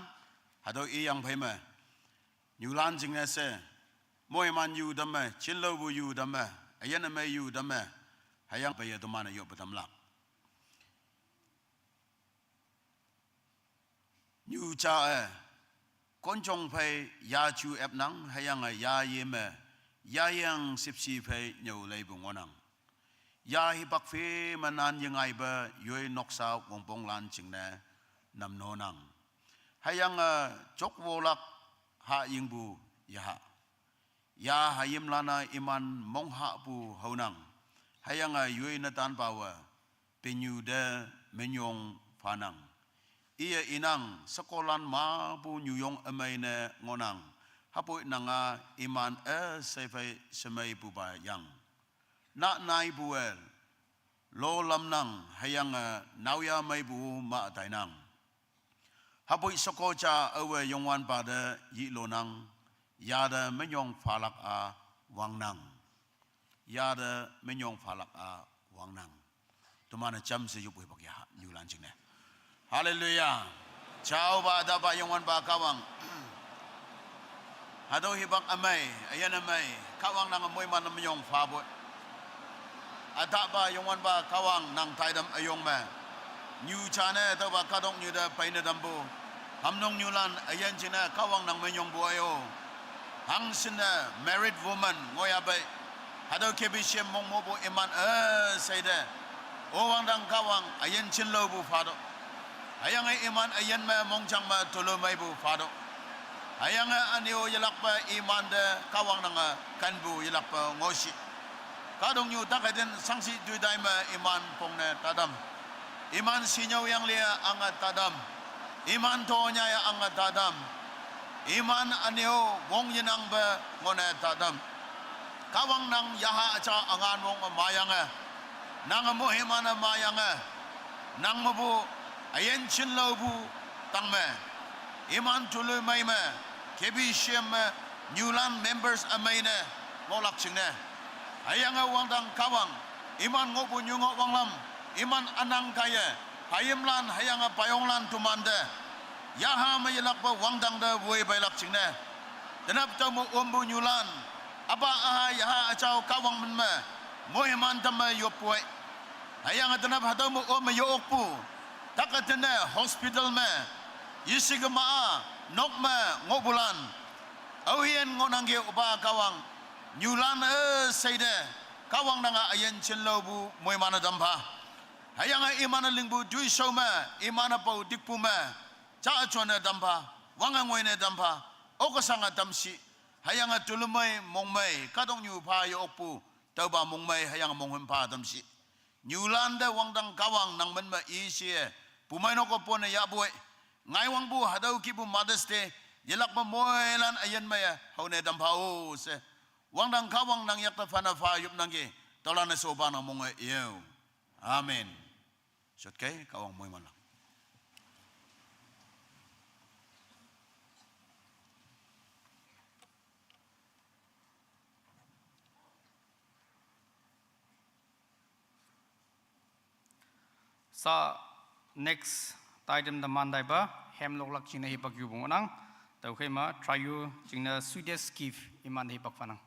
hatüo iyang phei me, nyulan jingne she, moiman yu tamme, chinlaopu yu tamme, üyin ümei yu tamme, hüyangpoi ye teman-e yoppe tamlak. Nyu ja-e, konjong phei yaju epnang, hüyange yaye me, yayang shüpshe phei nyüo leipu ngohnang. Ya hipak phe me nan yengaipe yoi noksa wongponglan jingne namnonang. Hüyange jokwolak hahyingpu yaha. Ya hayimlan-a iman monghahpu haonang. Hüyange yoi netanpawe penyu te minyong phanang. Iye inang shekolan mepu nyuyong ümei ne ngohnang. Hüpoi nanga iman üshei phei shemeipupa yang, na naipu-e lo lamnang, hüyange naoyha meipu ma tainang. Hüpoi sheko ja aowe Youngwanpa te yihlonang, ya te minyong phalak-a wangnang. Ya te minyong phalak-a wangnang. Teman-e jamshe yoppu hipak yaha, nyulan jingne. Haleluya. Jaopa, ütaopa, Youngwanpa Kahwang. Hatüo hipak ümei, üyin ümei, Kahwang nange moiman ne minyong phapu. Ütaopa Youngwanpa Kahwang nang taitam üyong me, nyu jane tüopa kahtoknyu te peine tampu, hamnung nyulan üyin jingne Kahwang nang minyongpu ayo. Hangshinne married woman ngohyapei, hatüo K B C M mongmopu iman üshei te, o wangdang Kahwang üyin chinlaopu phatüoh. Hüyange iman üyin me mongjang me toloi meipu phatüoh. Hüyange ünyo yelakpe iman te Kahwang nange kenpu yelakpe ngohshi. Kahtoknyu takheiten shangshih toitai me iman pongne tatam. Iman shinyüo yanglie ange tatam. Iman tonyaiye ange tatam. Iman ünyo wong yenangpe ngohne tatam. Kahwang nang yaha üja üngan wong mayange, nange moiman-e mayange, nang mepu üyin chinlaopu tangme, iman toloi mei me, K B C M me, nyulan members ümei ne ngohlak jingne. Hüyange wangdang Kahwang, iman ngohpu nyu ngoh wanglam, iman ünang kaiye, hayimlan hüyange payonglan temante Yaha me yelakpe wangdang te woipeilak jingne, tenap tüo me ompu nyulan, üpa üha yaha üjao Kahwang min me moiman tamme yoppu ei. Hüyange tenap hatüo me om me yo-okpu, tak-e tene hospital me, yeshikema-a, nok me ngohpulan, aohin ngohnangki opa Kahwang, nyulan üshei te, Kahwang nange üyin jinlaopu moiman-e tampha. Hüyange iman-e lingpu toishao me, iman-e pao tikpu me, ja jonne tampha, wange ngoine tampha, oksange tamshi, hüyange tulümei mongmei kahtoknyu pha yo-okpu, tüopa mongmei hüyange monghüm pha tamshi. Nyulan te wangdang Kahwang nang min me ishe, pumeinok-e ponne yahpu ei. Ngaiwangpu hatüo kihpu Mother's Day, yelakpe moilan üyin meiye haone tampha-o she, wangdang Kahwang nang yakte phane pha yopnangki, tüolan-e shopa nang monge yeo. Amen. Shotkei, Kahwang moimanlak. Sa next item teman taipa, hymn loklak jingne hipak yupu ngohnang, tüokhei me trio jingne sweetest gift iman hipak phanang.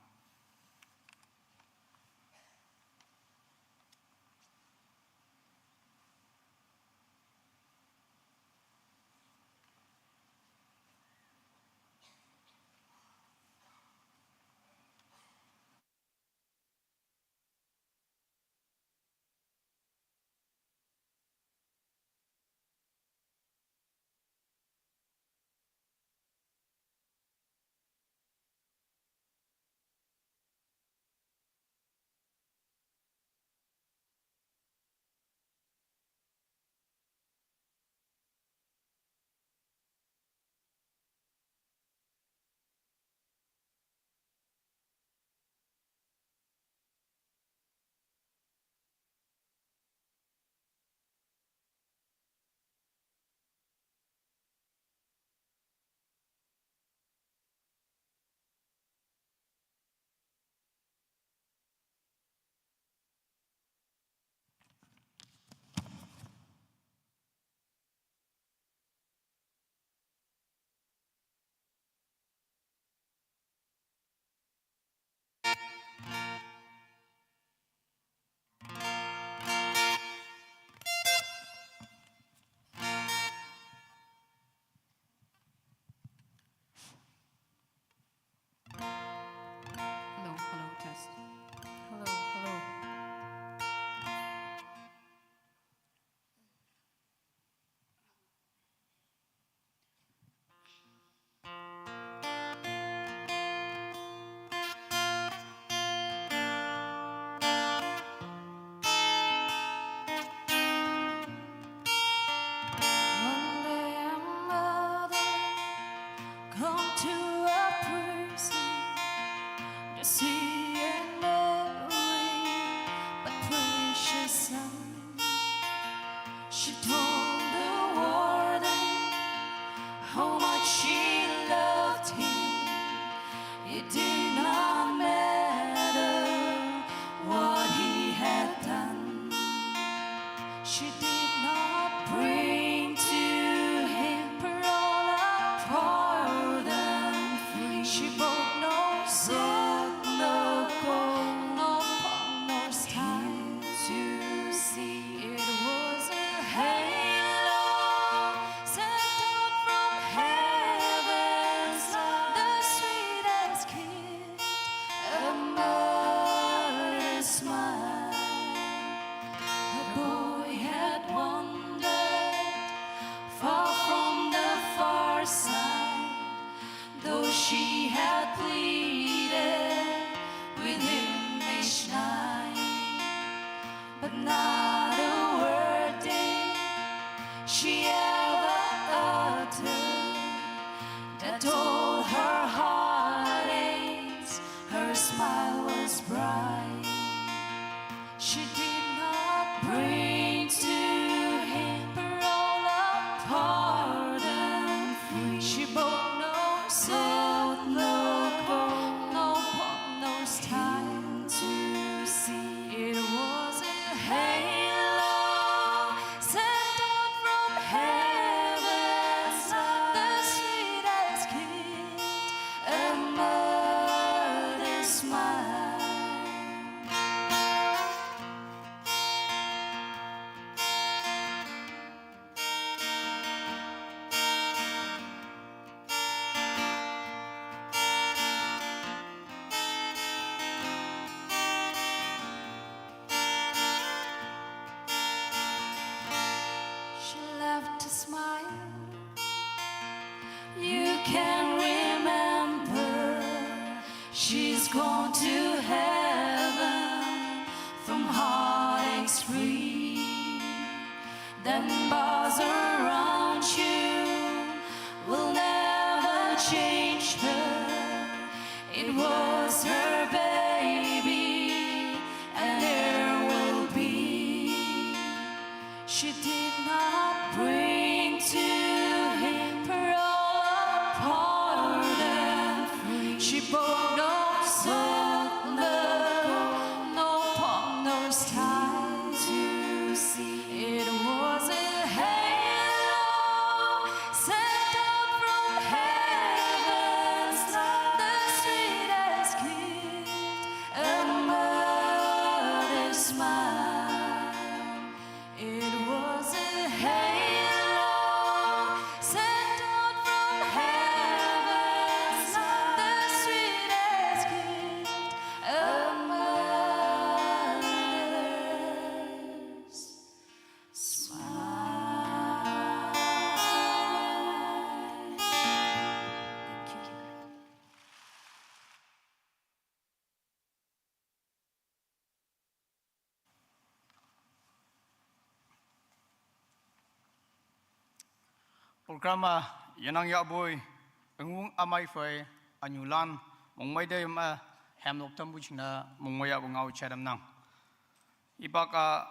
Hello, hello, test. Hello, hello. One day a mother come to a prison, just seeing every but precious son. She told the warden how much she loved him. It did not matter what he had done. She did not bring to him parole or pardon free. She bought no silk, no gold, no pomp, no time to see. It was a halo sent down from heaven, the sweetest gift a mother's smile. Her boy had wandered far from the far side, though she had pleaded with him each night, but not a word did she ever utter. That all her heartaches, her smile was bright. She did not bring to him parole or pardon free. She bought no silk, no gold, no pomp, no time to see. It was a halo Gone to heaven from heartaches free. Then bars around you will never change her. It was her baby, and there will be. She did not bring to him pearl or pardon free. She bore no scepter, no pomp, no style to see. It was a halo sent out from heaven's love, the sweetest gift a mother's smile. It was a halo sent out from heaven's love, the sweetest gift a mother's smile. Thank you. Program a yanang yahboi, üngung amai phei, anyulan, mongmei de yum a, hemlok tambu chingna, mongmei yahbu ngao chadam nang. Ipak a,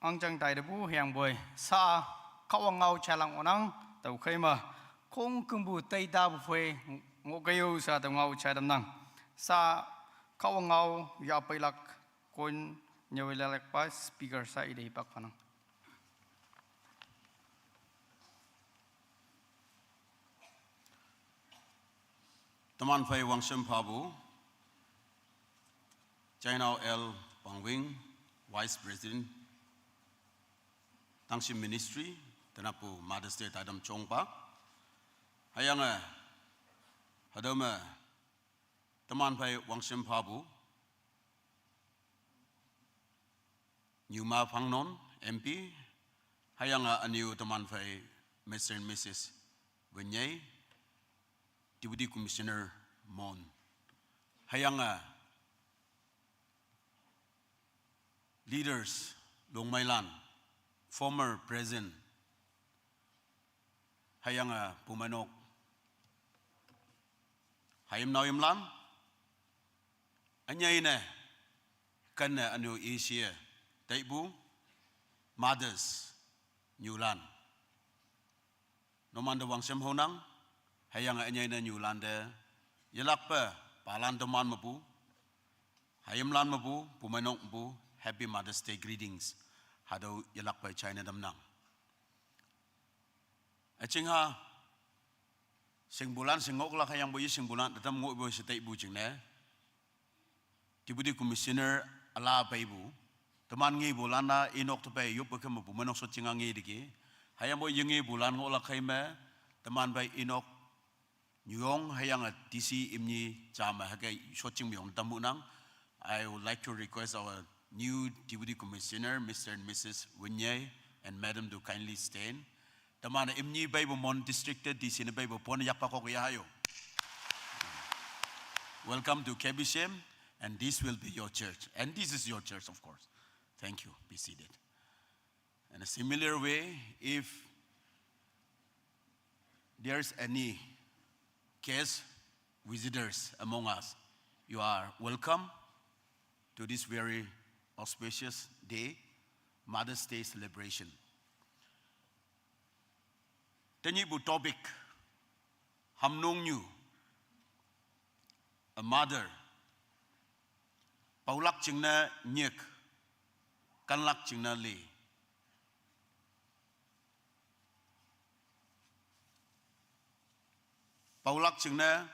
angjang tai debu hiang boi, sa, kawang ngao chalang onang, tau khaima, kong kungbu tai dabu phei, ngokayo sa tau ngao chadam nang. Sa, kawang ngao, ya peilak, kon, nyawi lalak pa, speaker sa ide hipak panang. Teman phei wangsem phabu, Chainao L Pangwing, Vice President, Tangshim Ministry, tenapu Mother's Day tadam chongpa. Hayang a, hadam a, teman phei wangsem phabu, Nyuma Phangnon, M P, hayang a aniu teman phei Mister and Missus Wenyei, Deputy Commissioner Mon. Hayang a leaders, Longmeilan, former president, hayang a pumanok, hayim nao yimlan, anyai ne, kan ne anu isi e, taibu, mothers, nyulan. Noman de wangsem honang, hayang anyai ne nyulan de, yelak pe, palan teman mapu, hayimlan mapu, pumanok mapu, Happy Mother's Day greetings. Hadau yelak pe china damnang. Aching ha, singbulan singok lak hayang boi singbulan, tetam ngok boi setai bu ching ne. Deputy Commissioner ala pei bu. Teman ngi bulan na inok te pei yup ke mapu manok so chinga ngi diki. Hayang boi yengi bulan ngok lak hai me, teman pei inok nyuong hayang a T C imni chama hake so ching myong tamu nang. I would like to request our new Deputy Commissioner, Mister and Missus Winyai and Madam to kindly stand. Teman imni pei bu Mon District te D C ne pei bu pon yak pakok ya hayo. Welcome to K B C M, and this will be your church. And this is your church, of course. Thank you. Be seated. In a similar way, if there's any guest visitors among us, you are welcome to this very auspicious day, Mother's Day celebration. Tenyih bu topic, Hamnung Nyu, a mother, paulak chingna nyek, kanlak chingna li. Paulak chingna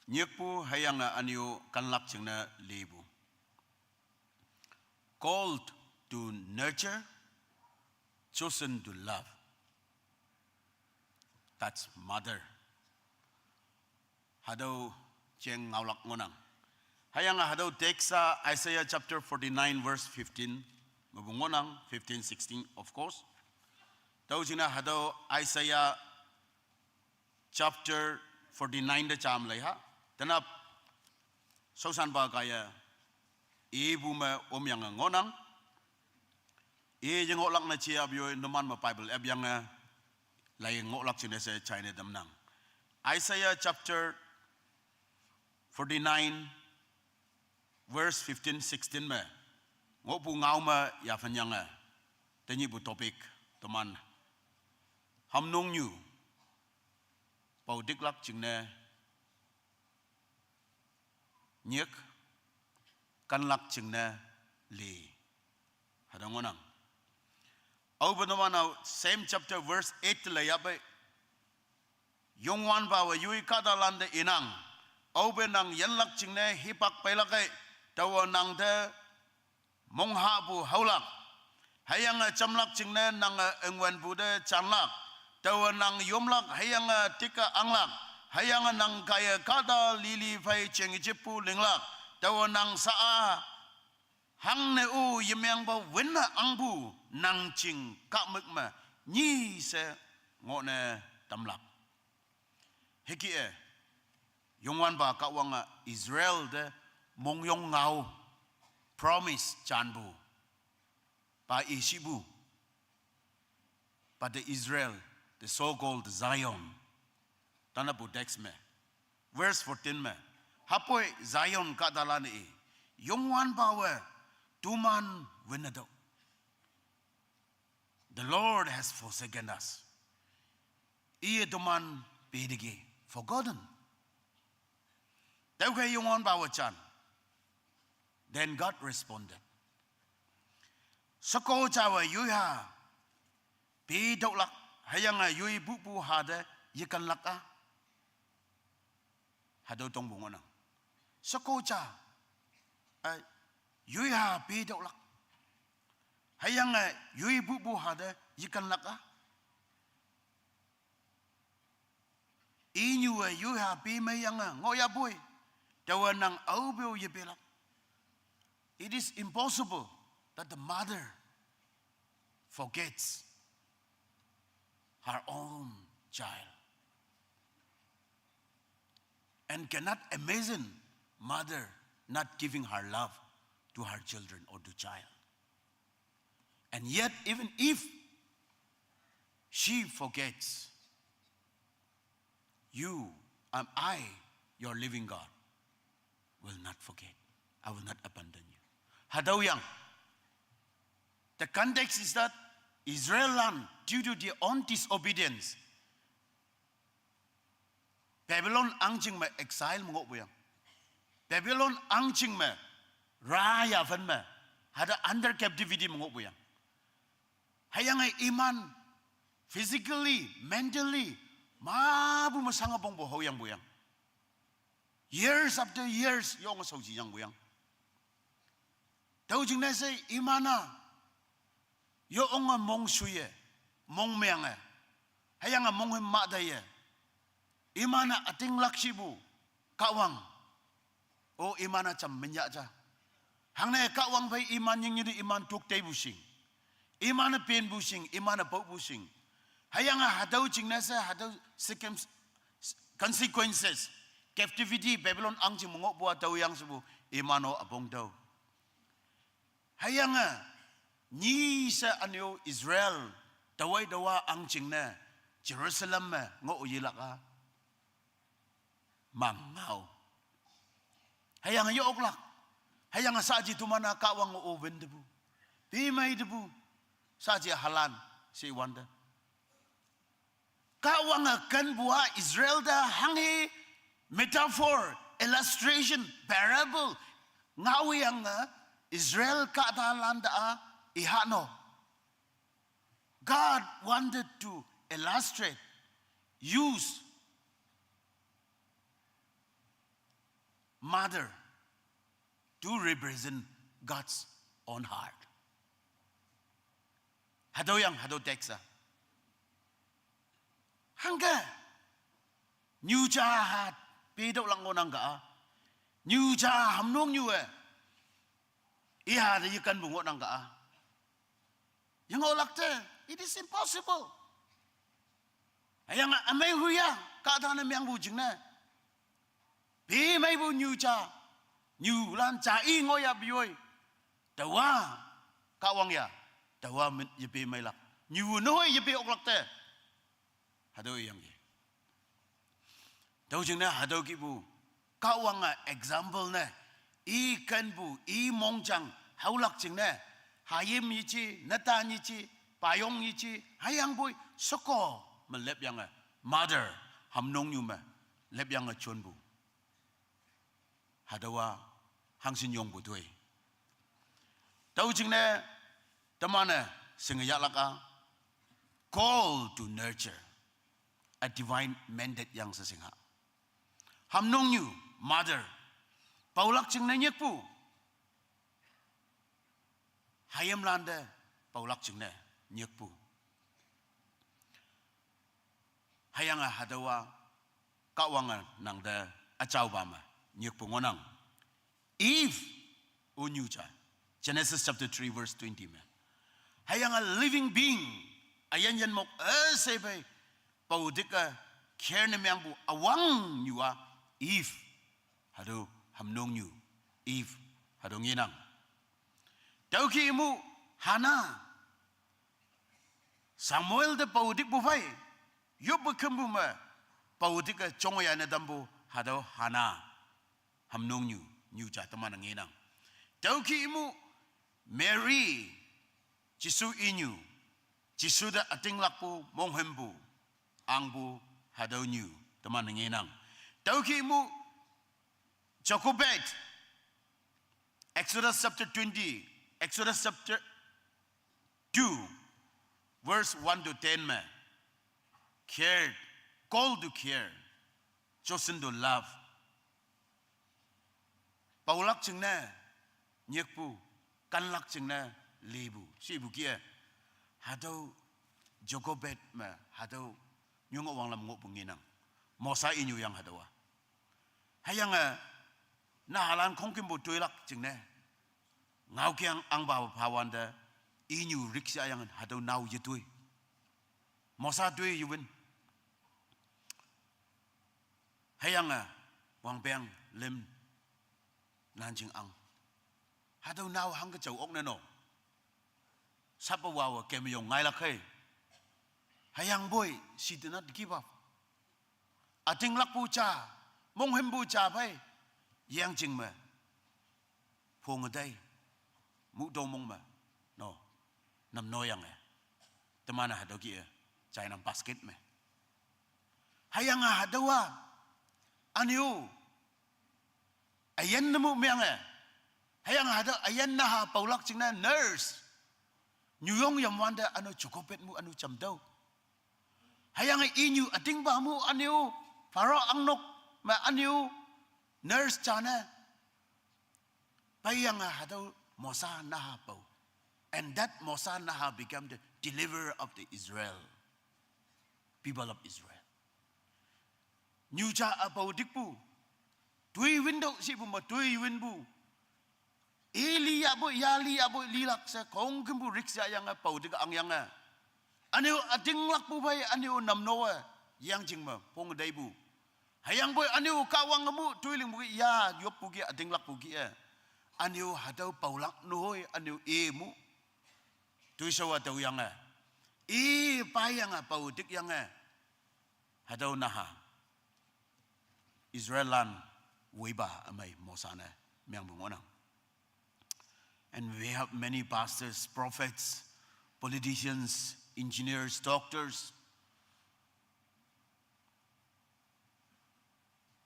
nyekpu hayang a anio kanlak chingna libu. Called to nurture, chosen to love. That's mother. Hadau cheng ngaulak ngonang. Hayang a hadau text a Isaiah chapter forty-nine verse fifteen. Mabu ngonang, fifteen, sixteen, of course. Tau chingna hadau Isaiah chapter forty-nine de cham lei ha. Tanap Shaoshanpa kaiye, ipu me omyange ngohnang. Iye ngohlak ne jiapu yoi numan me Bible epyange, lai ngohlak jingne she jaine tamnang. Isaiah chapter forty-nine, verse fifteen, sixteen me ngohpu ngao me yaphan yange, tenyihpu topic, toman, hamnongnyu pao tiklak jingne nyik, kanlak jingne li, hatüo ngohnang. Aope numan-a same chapter verse eight te lei yahpei, Youngwanpawe yoi kahtalante inang, aope nang yinlak jingne hipak peilak ei, taowe nang te monghahpu haolak, hüyange jamlak jingne nange üngwenpu te janlak, taowe nang yomlak hüyange tik-a anglak, hüyange nang kaiye kahta lili phei jing jippu linglak, taowe nang sha-a hangne-o yemengpa winne angpu nang jing kahmük me nyi she ngohne tamlak. Hüke-e, Youngwanpa Kahwange Israel te mongyong ngao, promise janpu, pa ishipu, pa te Israel, the so-called Zion, tanapu text me, verse fourteen me, hüpoi Zion kahtalan-e i, Youngwanpawe toman winnetüoh. The Lord has forsaken us. Iye toman peteki, forgotten. Tüokhei Youngwanpawe jan. Then God responded. Sheko jawe yoi ha petüohlak, hüyange yoi pupu ha te yekanlak-a, hatüo tongpu ngohnang. Sheko ja, eh, yoi ha petüohlak, hüyange yoi pupu ha te yekanlak-a, inyuwe yoi ha pemeiyange ngohyahpoi, taowe nang aope-o yepelak. It is impossible that the mother forgets her own child and cannot imagine mother not giving her love to her children or to child. And yet, even if she forgets, you, am I, your living God, will not forget. I will not abandon you. Hatüo yang. The context is that Israellan, due to their own disobedience, Babylon ahngching me exile me ngohpuyang. Babylon ahngching me, ra yaphan me, hatüo under captivity me ngohpuyang. Hüyange iman physically, mentally, mapu me shange pongpu haoyangpuyang. Years after years yonge shaoji yangpuyang. Tüo jingne she iman-a yonge mong shuye, mong meange, hüyange monghüm mah taiye, iman-e ütinglak shipu Kahwang, o iman-a jam minyah ja. Hangne Kahwang phei iman yingyinne iman tok teipu shing, iman-e penpu shing, iman-e paopu shing. Hüyange hatüo jingne she hatüo circum-, consequences, captivity, Babylon ahngching me ngohpu-a tüo yang shepu, iman-o üpong tüo. Hüyange nyi she ünyo Israel, taowai taowa ahngching ne Jerusalem me ngoh yelak-a mang ngao. Hüyange ye-oklak. Hüyange shaaji toman-a Kahwang-o wüntepu, pemei tepu, shaaji halan she wante, Kahwange kenpu-a Israel te hanghe metaphor, illustration, parable ngaoyange Israel kahtalan te-a iha no. God wanted to illustrate, use mother to represent God's own heart. Hatüo yang, hatüo text-a. Hangke, nyu ja ha petüohlak ngohnang ka-a. Nyu ja hamnongnyu-e iha te yekenpu ngohnang ka-a. Yengohlak te, it is impossible. Hüyange ümei huya, kahtane mengpu jingne, pemeipu nyu ja Nyulan ja i ngoh ya bioi. Taowa, Kahwang ya. Taowa min yepe meilak. Nyu nehoi yepe oklak te. Hatüo yangki. Tüo jingne hatüo kihpu. Kahwange example ne. I kenpu, i mongjang, haolak jingne. Hayim yeji, netan yeji, payong yeji, hüyangpoi, sheko, me lepyange. Mother, hamnongnyu me, lepyange jonpu. Hatüowa hangshin yongpu toi. Tüo jingne, teman-e, shinge yahlak-a, call to nurture, a divine mandate yang she shingha. Hamnongnyu, mother, paolak jingne nyikpu. Hayimlante, paolak jingne, nyikpu. Hüyange hatüowa, Kahwange nangte, üjaopa me, nyikpu ngohnang. Eve, o nyu ja. Genesis chapter three verse twenty me. Hüyange living being, üyin yin mok üshei phei, pao tike, care ne mengpu, üwangnyu-a, Eve. Hatüo, hamnongnyu, Eve. Hatüo ngenang. Tüoki mu, Hana. Samuel te pao tikpu phei. Yoppe kümpu me, pao tike jongoya ne tampu, hatüo Hana. Hamnongnyu, nyu ja teman-e ngenang. Tüoki mu, Mary, Jesu inyu, Jesu te ütinglakpu, monghümpu, ahngpu, hatüo nyu, teman-e ngenang. Tüoki mu, Jochebed, Exodus chapter twenty, Exodus chapter two, verse one to ten me, care, call to care, chosen to love. Paolak jingne, nyikpu, kanlak jingne, lipu, shipu kih-e. Hatüo, Jochebed me, hatüo, nyungoh wanglam ngohpu ngenang. Mosa inyu yang hatüowa. Hüyange, nahalan khongkümpu toilak jingne. Ngaokeng ahngpa phawante, inyu riksa yang hatüo nao yetoi. Mosa toi yewin. Hüyange, wangpeng lim nanjing ang. Hatüo nao hangke jao ok ne no. Sapawawe kemyong ngailak hei. Hüyangpoi, she did not give up. Ütinglakpu ja, monghümpu ja phei, yangjing me. Phonge tei, muhto mong me, no, namno yange. Teman-e hatüo kih-e, jainang basket me. Hüyange hatüowa, ünyu, üyin ne mu meange. Hüyange hatüo üyin naha paolak jingne nurse. Nyuyong yamwante ünu Jochebed mu ünu jamtüoh. Hüyange inyu ütingpa mu ünyu, Pharaoh angnok me ünyu, nurse jane. Peiyange hatüo Mosa naha pao. And that Mosa naha become the deliverer of the Israel, people of Israel. Nyu ja-a pao tikpu. Toi window shipu me toi winpu. I li yahpoi, ya li yahpoi, lilak she khongkümpu riksa yange pao tik angyange. Ünyu ütinglakpu phei, ünyu namnowe, yangjing me, phonge teipu. Hüyangpoi ünyu Kahwange mu, toi lingpu kih, ya yoppu kih, ütinglakpu kih-e. Ünyu hatüo paolak nehoi, ünyu i mu. Toishao-a tüoyange. I payange pao tikyange. Hatüo naha. Israellan woipa ümei Mosa ne meangpu ngohnang. And we have many pastors, prophets, politicians, engineers, doctors.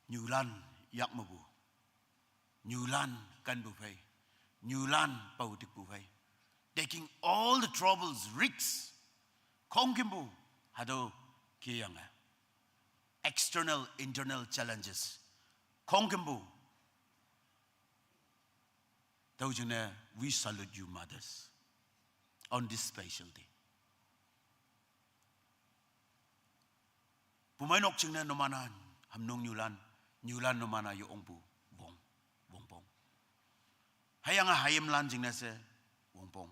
Nyulan yak mepu. Nyulan kanpu phei. Nyulan pao tikpu phei. Taking all the troubles, risks. Khongkümpu, hatüo keyange. External, internal challenges. Khongkümpu. Tüo jingne, we salute you mothers on this special day. Pumeinok jingne numan-a, hamnong nyulan, nyulan numan-a ye-ongpu, wong, wongpong. Hüyange hayimlan jingne she, wongpong.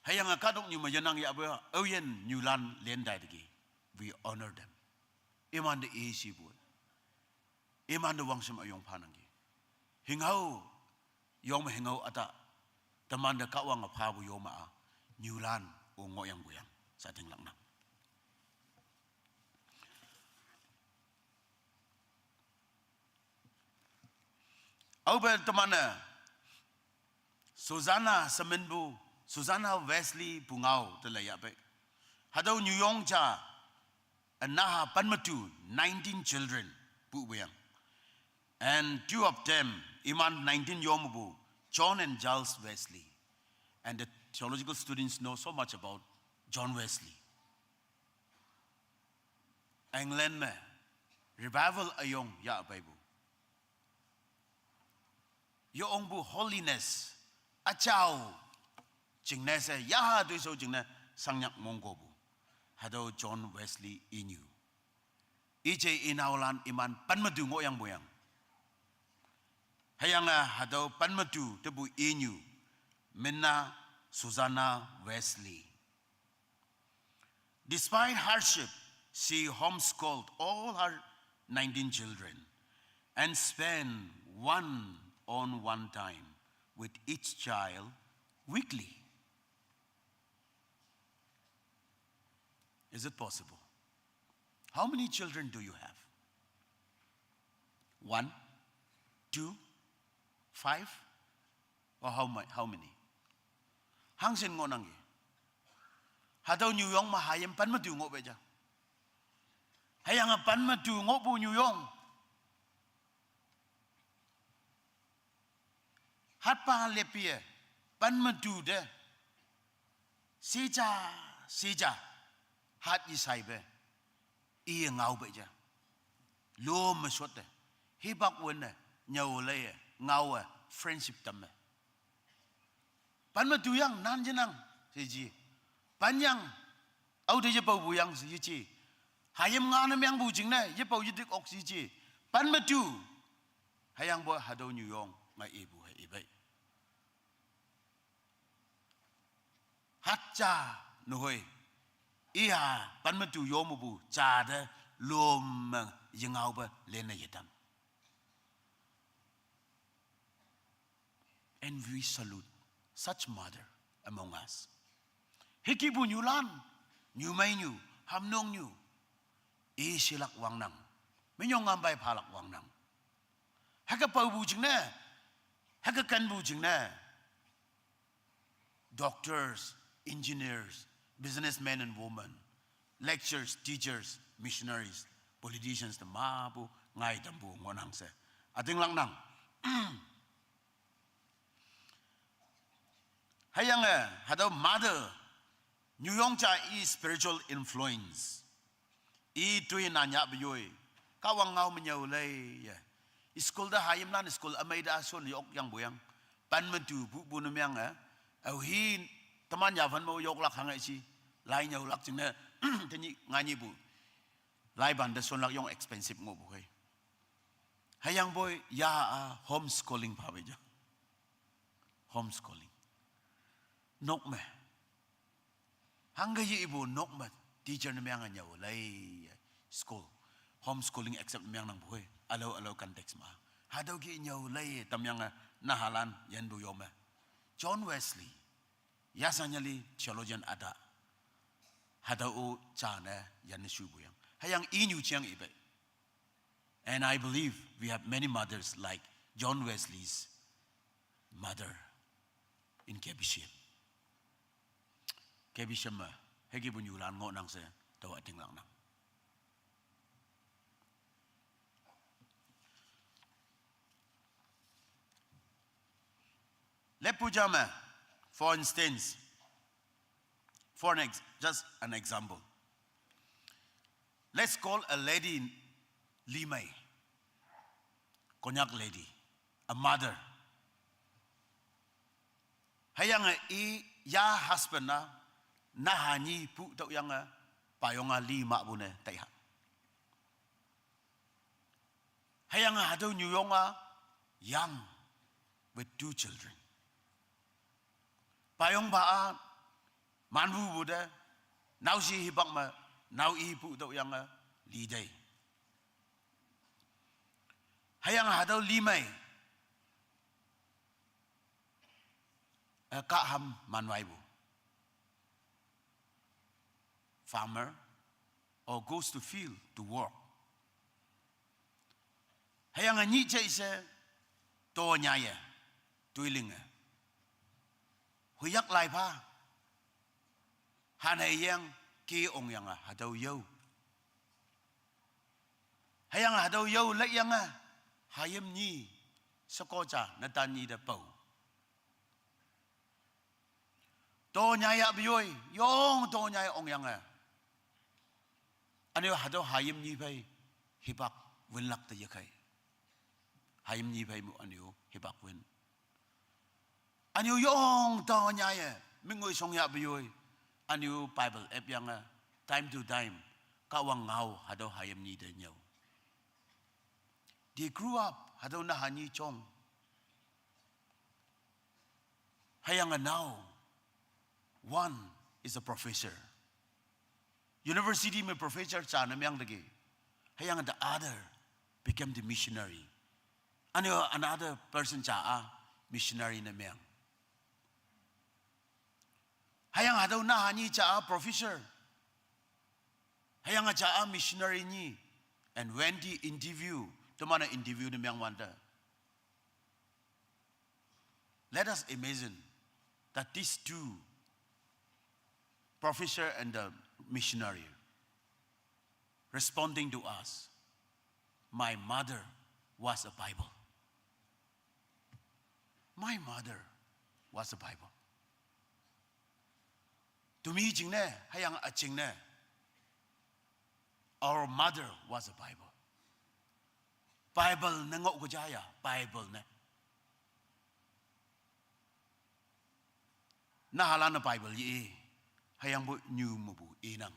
Hüyange kahtoknyu me yenang yahpu, aoyin nyulan len tai teki. We honor them. Imante i shipu. Iman te wangshim üyong phanangki. Hüngao, yong me hüngao ata, teman te Kahwang üpha pu yoma a, nyulan, o ngohyangpu yang, sa tinglaknang. Aope teman-e, Susanna sheminpu, Susanna Wesley pungao te leiyahpei. Hatüo nyuyong ja, ünaha pen me tu, nineteen children, pupu yang. And two of them, iman nineteen yong mepu, John and Charles Wesley. And the theological students know so much about John Wesley. England me, revival üyong yahpeipu. Yo ongpu holiness, üjao, jingne she, yaha toishao jingne, shangnyak mongkopu. Hatüo John Wesley inyu. Ije inaolan iman pen me tu ngohyangpu yang. Hüyange hatüo pen me tu tepu inyu, minna Susanna Wesley. Despite hardship, she homeschooled all her nineteen children and spent one-on-one time with each child weekly. Is it possible? How many children do you have? One, two, five, or how ma-, how many? Hangshin ngohnangki. Hatüo nyuyong me hayim pen me tu ngohpei ja. Hüyange pen me tu ngohpu nyuyong. Hatpa lepie, pen me tu te. Shija, shija, hat yeshaipe, iye ngaope ja. Lo me shotte, hipak wünne, nyüo leiye, ngaowe, friendship tamme. Pen me tu yang, nan jenang, shiji. Pen yang, aote yepaopu yang, shiji. Hayim ngane mengpu jingne, yepao yedik ok shiji. Pen me tu. Hüyangpoi hatüo nyuyong, ngai ipu hei ipei. Hatja nehoi. Iya, pen me tu yo mepu, ja te, lom me yengaope lenne yetam. And we salute such mother among us. Hükepu nyulan, nyumeinyu, hamnongnyu, i shilak wangnang, minyong ngampai phalak wangnang. Hüke paopu jingne, hüke kenpu jingne. Doctors, engineers, businessmen and women, lecturers, teachers, missionaries, politicians, te mapu ngai tampu ngohnang she. Ütinglaknang. Hüyange, hatüo mother, nyuyong ja i spiritual influence. I toi nan yahpe yoi. Kahwang ngao me nyüo leiye. School te hayimlan school ümei te shon yok yangpu yang. Pen me tu pupu ne meng e. Aohi teman yaphan me yoklak hange shi. Lai nyüolak jingne. Tenyih nganyihpu. Lai ban te shonlak yong expensive ngohpu hei. Hüyangpoi ya a homeschooling phape ja. Homeschooling. Nok me. Hangke ye ipu nok me, teacher ne meng-e nyüo lei, school, homeschooling accept ne meng nangpu hei, ülao ülao context ma. Hatüo ke nyüo lei, tamyange nahalan, yanpu yo me. John Wesley, yasanyali theologian ata. Hatüo-o jane, yanne shupu yang. Hüyange inyu jeng ipei. And I believe we have many mothers like John Wesley's mother in K B C M. K B C M me, hükepu nyulan ngohnang she, taowa tinglaknang. Leppu ja me, for instance, for an ex-, just an example. Let's call a lady Li Mei, Konyak lady, a mother. Hüyange i ya husband a, naha nyi pu tüoyange, payong a li mahpu ne taiha. Hüyange hatüo nyuyong a young with two children. Payongpa a, manpupu te, naoshe hipak me, nao i pu tüoyange, li tei. Hüyange hatüo limei, eh, kahham manwaipu, farmer, or goes to field to work. Hüyange nyih jei she, to nyaye, toilinge, huiyak lai pha, hanhei yeng, ke ongyange hatüo yao. Hüyange hatüo yao lei yange, hayim nyi, sheko ja netan nyi te pao. To nyai yahpu yoi, yong to nyai ongyange, ünyu hatüo hayim nyi phei hipak winlak te yekhei. Hayim nyi phei mu ünyu hipak win. Ünyu yong to nyaiye, mingoi shong yahpu yoi, ünyu Bible epyange, time to time, Kahwang ngao hatüo hayim nyi te nyüo. They grew up, hatüo naha nyi jong. Hüyange now, one is a professor. University me professor ja ne meng teki. Hüyange the other became the missionary. Ünyu another person ja-a missionary ne meng. Hüyange hatüo naha nyi ja-a professor. Hüyange ja-a missionary nyi. And when the interview, teman-e interview ne meng wante, let us imagine that these two, professor and the missionary, responding to us, "My mother was a Bible." My mother was a Bible. Temi jingne, hüyange üjingne, our mother was a Bible. Bible ne ngoh ke ja ya, Bible ne. Nahalan-e Bible ye, hüyangpoi nyu mepu inang.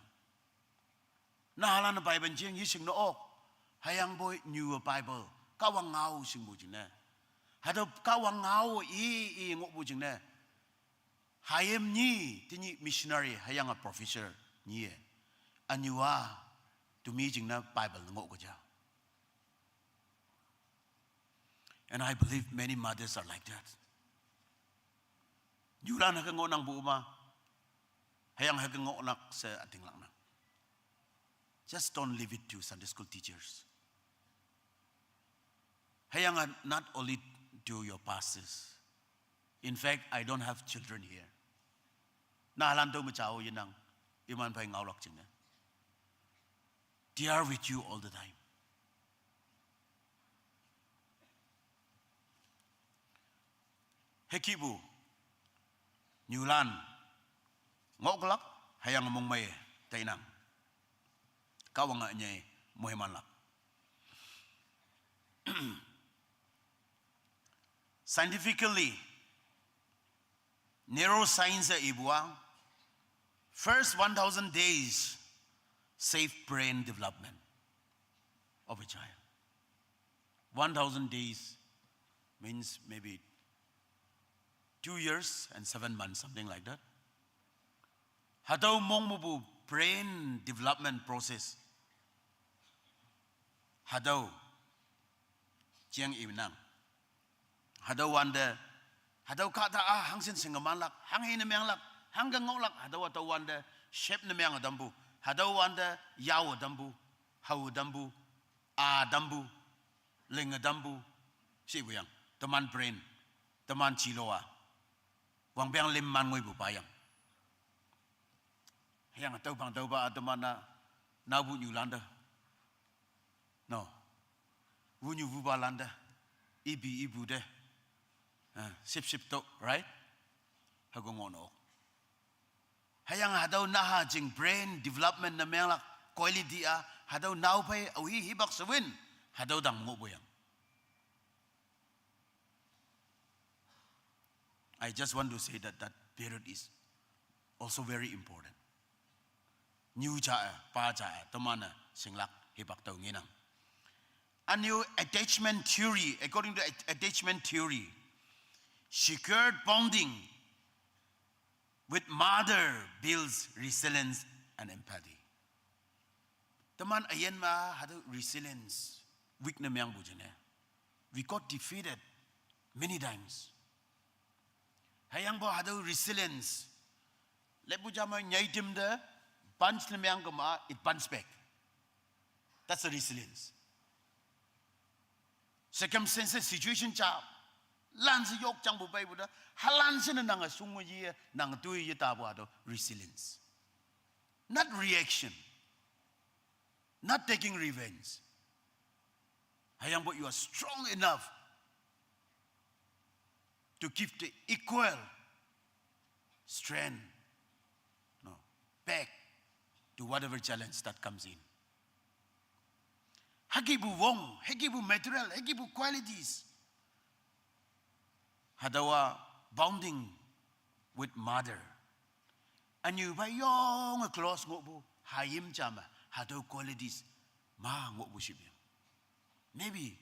Nahalan-e Bible jing yeshing ne ok, hüyangpoi nyu-e Bible, Kahwang ngao shingpu jingne. Hatüo Kahwang ngao i, i ngohpu jingne, hayim nyi, tenyih missionary, hüyange professor nyi-e, ünyu-a, temi jingne Bible ne ngoh ke ja. And I believe many mothers are like that. Nyulan hüke ngohnangpu ma, hüyange hüke ngohlak she ütinglak nang. Just don't leave it to Sunday school teachers. Hüyange not only to your pastors. In fact, I don't have children here. Nahalan tüo me jao yenang, iman phei ngaolak jingne. They are with you all the time. Hükihpu, nyulan, ngohlak, hüyange mongmei, tainang. Kahwange ünyei, moimanlak. Scientifically, neuroscience ipu-a, first one thousand days save brain development of a child. One thousand days means maybe two years and seven months, something like that. Hatüo mong mepu brain development process, hatüo jeng inang. Hatüo wante, hatüo kahta-a hangshin shinge manlak, hanghe ne menglak, hangke ngohlak, hatüo hatüo wante, shape ne menge tampu, hatüo wante, yao tampu, hao tampu, a tampu, linge tampu, shipu yang, teman brain, teman jilo-a, wangpeng lim man ngoipu pa yang. Hüyange tüophang tüopa-a teman-a, naopu nyulante, no, wunyu wupalante, ipi ipu te, eh, ship ship to, right? Hüke ngoh nok. Hüyange hatüo naha jing brain development ne menglak quality-a, hatüo nao phei aohi hipak she win, hatüo tang ngohpu yang. I just want to say that that period is also very important. Nyu ja-e, pa ja-e, teman-e shinglak hipak tüo ngenang. Ünyu attachment theory, according to at-, attachment theory, secured bonding with mother builds resilience and empathy. Teman üyin me hatüo resilience, weak ne mengpu jingne. We got defeated many times. Hüyangpoi hatüo resilience. Lepu jama nyaitim te, punch ne meang kema, it bounce back. That's the resilience. Circumstances, situation ja, lan she yok jangpu peipu te, halan she ne nange shunge ye, nange toi ye tapu hatüo resilience. Not reaction. Not taking revenge. Hüyangpoi you are strong enough to give the equal strength, no, back to whatever challenge that comes in. Hükepu wong, hükepu material, hükepu qualities. Hatüowa bonding with mother. Ünyu phei yonge close ngohpu, hayim ja me, hatüo qualities, ma ngohpu shipyang. Maybe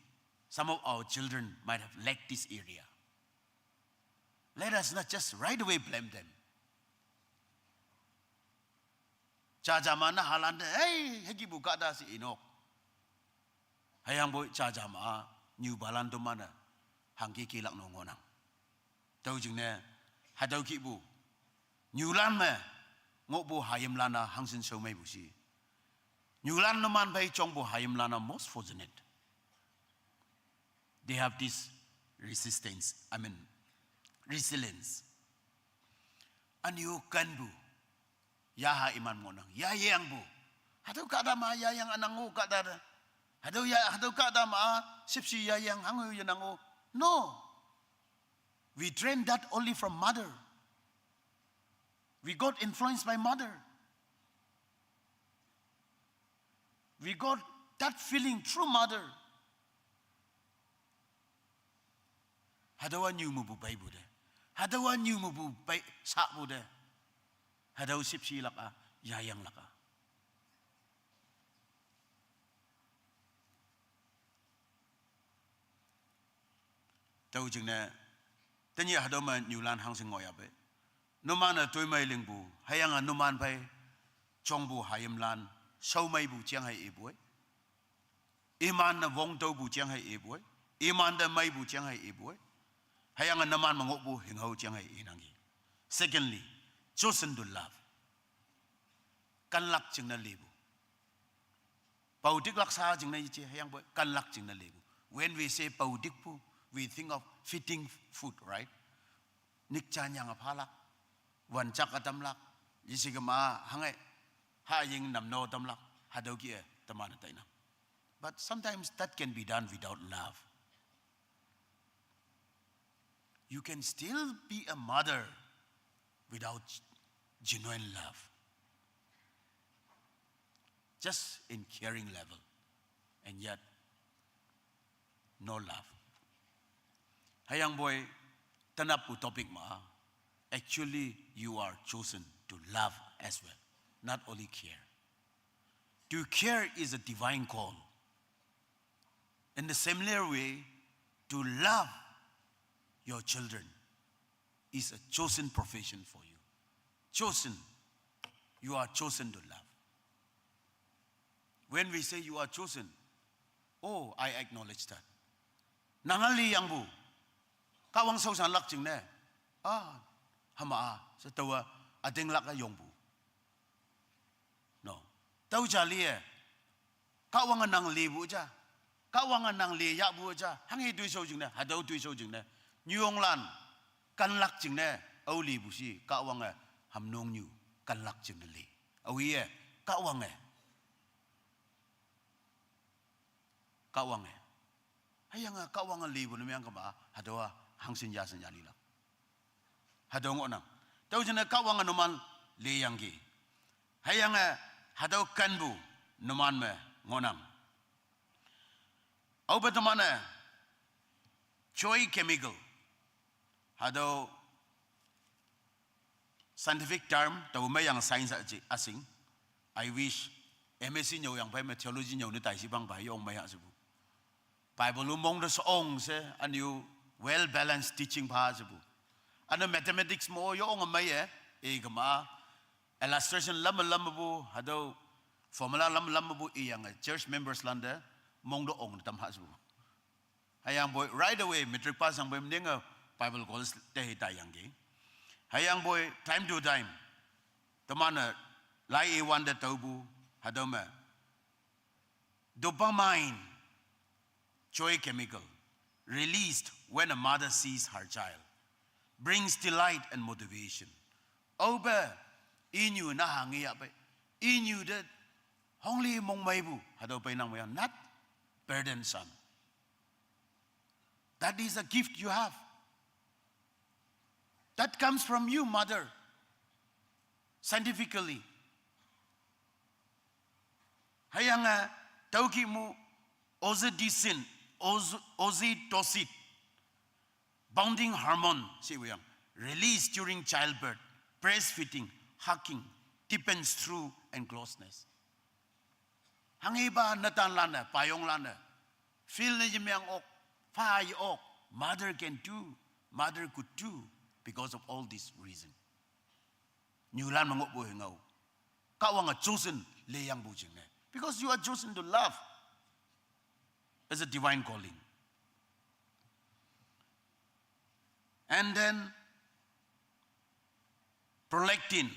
some of our children might have lacked this area. Let us not just right away blame them. Jaja ma ne halan te, hey, hükepu kahta she inok. Hüyangpoi jaja ma, nyupalan toman-e, hangke kelak no ngohnang. Tüo jingne, hatüo kihpu. Nyulan me, ngohpu hayimlan-a hangshin shaomeipu she. Nyulan numan phei jongpu hayimlan-a most fortunate. They have this resistance, I mean, resilience. Ünyu kenpu, yaha iman ngohnang, yayangpu. Hatüo kahta ma yayang ünang-o kahta te. Hatüo ya, hatüo kahta ma shüpshe yayang hango yenang-o. No. We train that only from mother. We got influenced by mother. We got that feeling through mother. Hatüowa nyu mepu peipu te. Hatüowa nyu mepu pei sapu te. Hatüo shüpshelak-a, yayanglak-a. Tüo jingne, tenyih hatüo me nyulan hangshin ngohyahpe. Numan-e toimei lingpu, hüyange numan phei, jongpu hayimlan, shaomeipu jeng hei ipoi. Iman-e wongtüopu jeng hei ipoi. Iman te meipu jeng hei ipoi. Hüyange numan me ngohpu hinghao jeng hei inangki. Secondly, chosen to love. Kanlak jingne lipu. Paotiklak sha jingne yeje, hüyangpoi kanlak jingne lipu. When we say paotikpu, we think of fitting food, right? Nyik ja nyange phalak, wan jak-e tamlak, yeshe kema hange, haying namno tamlak, hatüo kih-e teman-e tainang. But sometimes that can be done without love. You can still be a mother without genuine love. Just in caring level. And yet, no love. Hüyangpoi, tenappu topic ma, actually, you are chosen to love as well, not only care. To care is a divine call. In the similar way, to love your children is a chosen profession for you. Chosen. You are chosen to love. When we say you are chosen, oh, I acknowledge that. Nange liyangpu. Kahwang shaoshanlak jingne. Ah, hüma-a, she taowa, ütinglak-e yongpu. No. Tüo ja liye. Kahwange nang lipu ja. Kahwange nang liyahpu ja. Hanghe toishao jingne, hatüo toishao jingne. Nyuyonglan, kanlak jingne, ao lipu shi, Kahwange, hamnong nyu, kanlak jingne li. Aowe-e, Kahwange. Kahwange. Hüyange Kahwange lipu ne meang kema, hatüowa hangshin yashin yalilak. Hatüo ngohnang. Tüo jingne Kahwange numan liyangki. Hüyange hatüo kenpu numan me ngohnang. Aope teman-e joy chemical. Hatüo scientific term, tao meiyange science aji, üshing. I wish M S C nyüoyang phei me theology nyüo ne tai shipang pa yong mei ha shepu. Bible-o mong te shong she, ünyu well balanced teaching pha shepu. Üne mathematics mo yong meiye, i kema, illustration lam lam mepu, hatüo formula lam lam mepu iyange church members lante mong te ong tam ha shepu. Hüyangpoi right away matric pass yangpoi mdinge Bible college te hita yangki. Hüyangpoi time to time teman-e lai iwante taopu hatüo me dopamine, joy chemical released when a mother sees her child brings delight and motivation. Aope inyu naha ngeyahpei, inyu te hongli mongmeipu hatüo peinang, we are not burdensome. That is a gift you have. That comes from you, mother. Scientifically. Hüyange tüokih mu oxytocin, ox-, oxytocin, bonding hormone she wuyang, released during childbirth, breastfeeding, hugging, deepens trust and closeness. Hanghepa netanlan-e, payonglan-e feel ne yemeang ok, pha ye-ok, mother can do, mother could do because of all this reason. Nyulan me ngohpu hingao. Kahwange chosen leyangpu jingne. Because you are chosen to love. It's a divine calling. And then prolactin,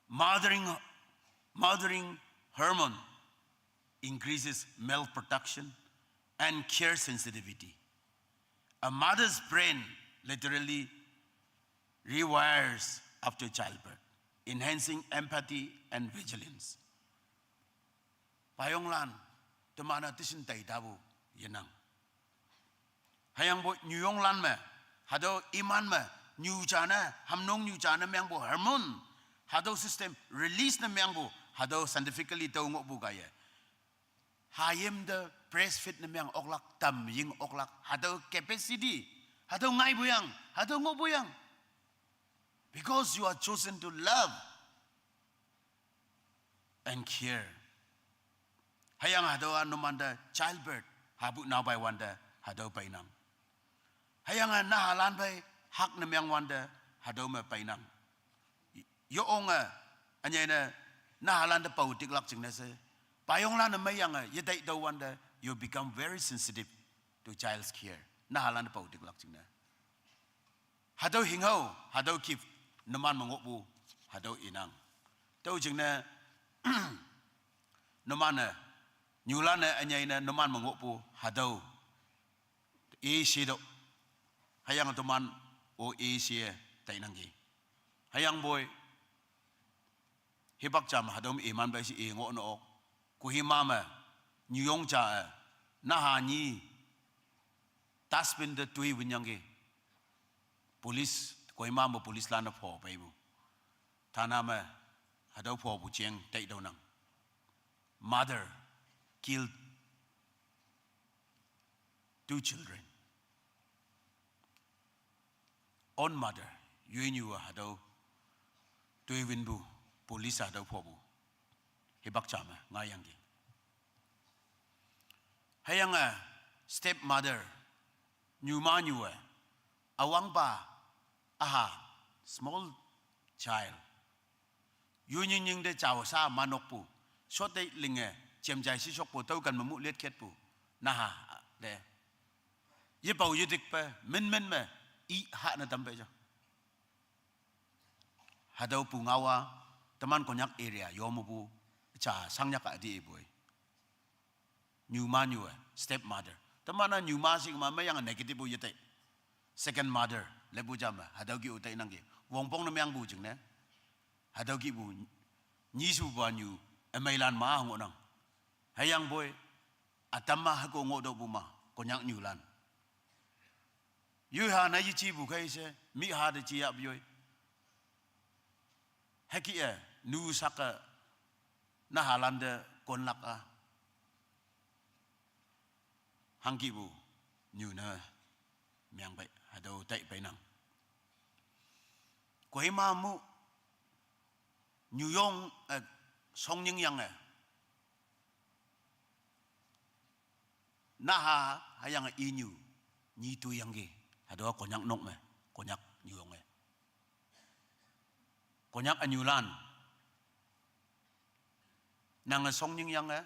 mothering, mothering hormone, increases milk production and care sensitivity. A mother's brain literally rewires after childbirth, enhancing empathy and vigilance. Payonglan, teman-a tesin taitapu yenang. Hüyangpoi nyuyonglan me, hatüo iman me, nyu ja ne, hamnong nyu ja ne mengpu hormone, hatüo system release ne mengpu, hatüo scientifically tao ngohpu kaiye. Hayim te breastfeed ne meng oklak, tamying oklak, hatüo capacity, hatüo ngaipu yang, hatüo ngohpu yang. Because you are chosen to love and care. Hüyange hatüo-a numante childbirth, hapu nao pei wante, hatüo peinang. Hüyange nahalan phei hak ne meng wante, hatüo me peinang. Yo-onge, ünyei ne, nahalan te pao tiklak jingne she, payonglan-e meiyange yetaitüoh wante, you become very sensitive to child's care. Nahalan te pao tiklak jingne. Hatüo hingao, hatüo gift, numan me ngohpu, hatüo inang. Tüo jingne, numan-e, nyulan-e, ünyei ne, numan me ngohpu, hatüo ishe tüoh. Hüyange teman-o ishe tainangki. Hüyangpoi hipak ja me hatüo me iman pei she i ngoh ne ok. Kohima me nyuyong ja-e, naha nyi dustbin te toi win yangki. Police, Kohima me police lan-e pho peipu. Thana me hatüo phopu jeng taitüoh nang. Mother killed two children. Own mother, yoinyu-a hatüo toi winpu, police hatüo phopu. Hipak ja me ngaiyangki. Hüyange stepmother, nyuma nyu-e, üwangpa, üha, small child, yu nyingnying te jao sha manokpu, shotte linge, jemjai shishokpu, tüoken me mu letketpu, naha te yepao yedikpe, minmin me, i ha ne tampe ja. Hatüopu ngao-a, teman Konyak area yo mepu, ja shangnyak-a üdi ipoi. Nyuma nyu-e, stepmother. Teman-a nyuma shi kema meiyange negative-o yetei. Second mother, lepu ja me, hatüo kih-o tainangki. Wongpong ne mengpu jingne. Hatüo kihpu, nyishupa nyu, ümeilan ma ngohnang. Hüyangpoi, ütam ma hüko ngohtüohpu ma, Konyak nyulan. Yoiha ne yejipu khei she, miha te jiyahpu yoi. Hükih-e, nu sak-e, nahalan te konlak-a. Hangkihpu, nyu ne, meng pei, hatüo tai peinang. Kohima mu, nyuyong, eh, shongnying yange. Naha, hüyange inyu, nyi toiyangki, hatüo Konyak nok me, Konyak nyuyonge. Konyak ünyulan. Nange shongnying yange,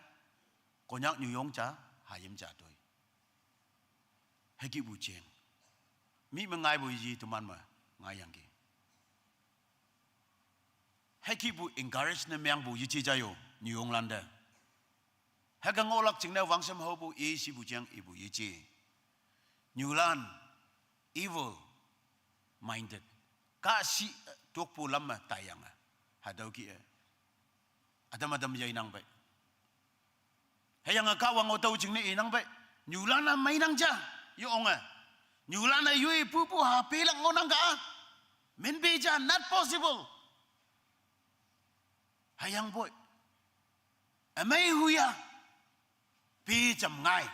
Konyak nyuyong ja, hayim ja toi. Heki bu cheng. Mi me ngai bu yi teman me ngai yang ki. Heki bu encourage ne meng bu yi chi ja yo, nyuyong lan de. Heka ngolak ching ne wangsem ho bu i si bu cheng i bu yi chi. Nyulan, evil minded. Ka si, eh, tok pu lam me tai yang, eh. Hadau ki, eh. Adam adam yai nang bai. Heyang a Kahwang o tau ching ne i nang bai. Nyulan a mai nang ja, yu ong, eh. Nyulan a yui pu pu ha pe lak ngo nang ka. Min be ja, not possible. Heyang boy. Amai huya. Pi cham ngai.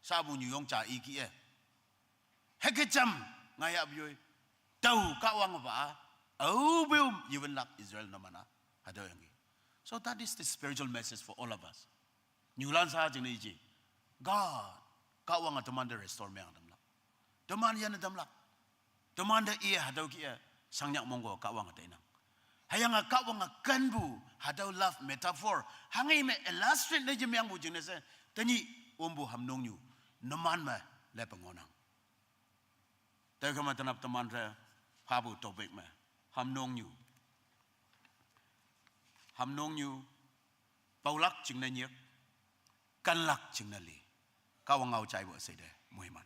Sa bu nyuyong cha i ki e. Heke cham ngai ap yoi. Tau Kahwang ba. Au beum yiwen lak Israel namana. Hadau yang ki. So that is the spiritual message for all of us. Nyulan sa jing ne ji. God. Kahwang a teman de restore me ang dam lak. Teman yan dam lak. Teman de i hadau ki e. Sang nyak monggo Kahwang a te nang. Heyang a Kahwang a kan bu. Hadau love metaphor. Hangai me illustrate ne ji me ang bu jing ne se. Tanyi om bu ham nong nyu. Neman me le pengonang. Teu kama tanap teman re, phabu topic me. Ham nong nyu. Ham nong nyu. Paulak ching na nyek. Kanlak ching na li. Kahwang ngau chai bu sei de. Muhiman.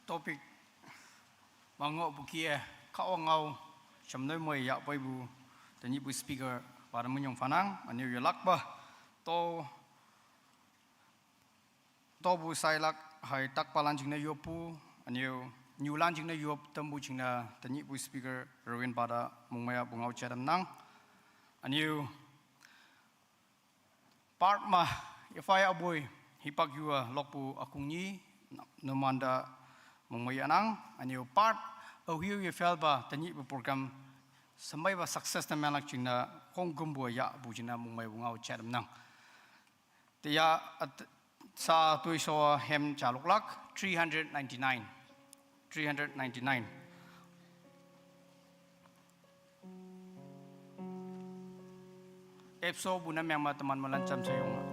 Topic mango bukie Kahwang ngau chamnoi moi ya poi bu tanyi bu speaker pada menyong fanang aniu yolak ba to to bu sailak hai tak palan jingna yopu aniu nyulan jingna yop tambu jingna tanyi bu speaker Rawin pada mungmaya bu ngau chadam nang aniu Part ma, ifai abui, hipak yua lokpu akung nyi, numanda mungmai anang, aniu part, ahiu ye fel ba, tanyi bu program, sambai ba success na melak jingna, kong gumbu ya bu jingna mungmai bu ngau chadam nang. Tiya at, sa tui so hem chaluk lak, three hundred ninety-nine. Three hundred ninety-nine. Epso bu na meng ma teman malan cham sayong.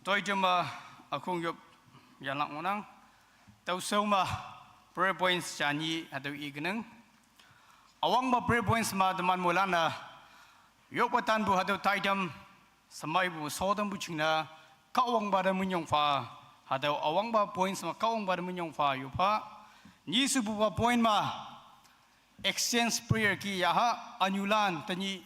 Toi jema akung yop yalak ngonang. Tau sau ma prayer points jani hatau i kenang. Awang ba prayer points ma teman mulana. Yop watan bu hatau taidam samai bu sodam bu chingna. Kawang ba da munyong fa. Hatau awang ba points ma kawang ba da munyong fa yop ha. Ni su bu ba point ma. Exchange prayer ki ya ha anyulan tani.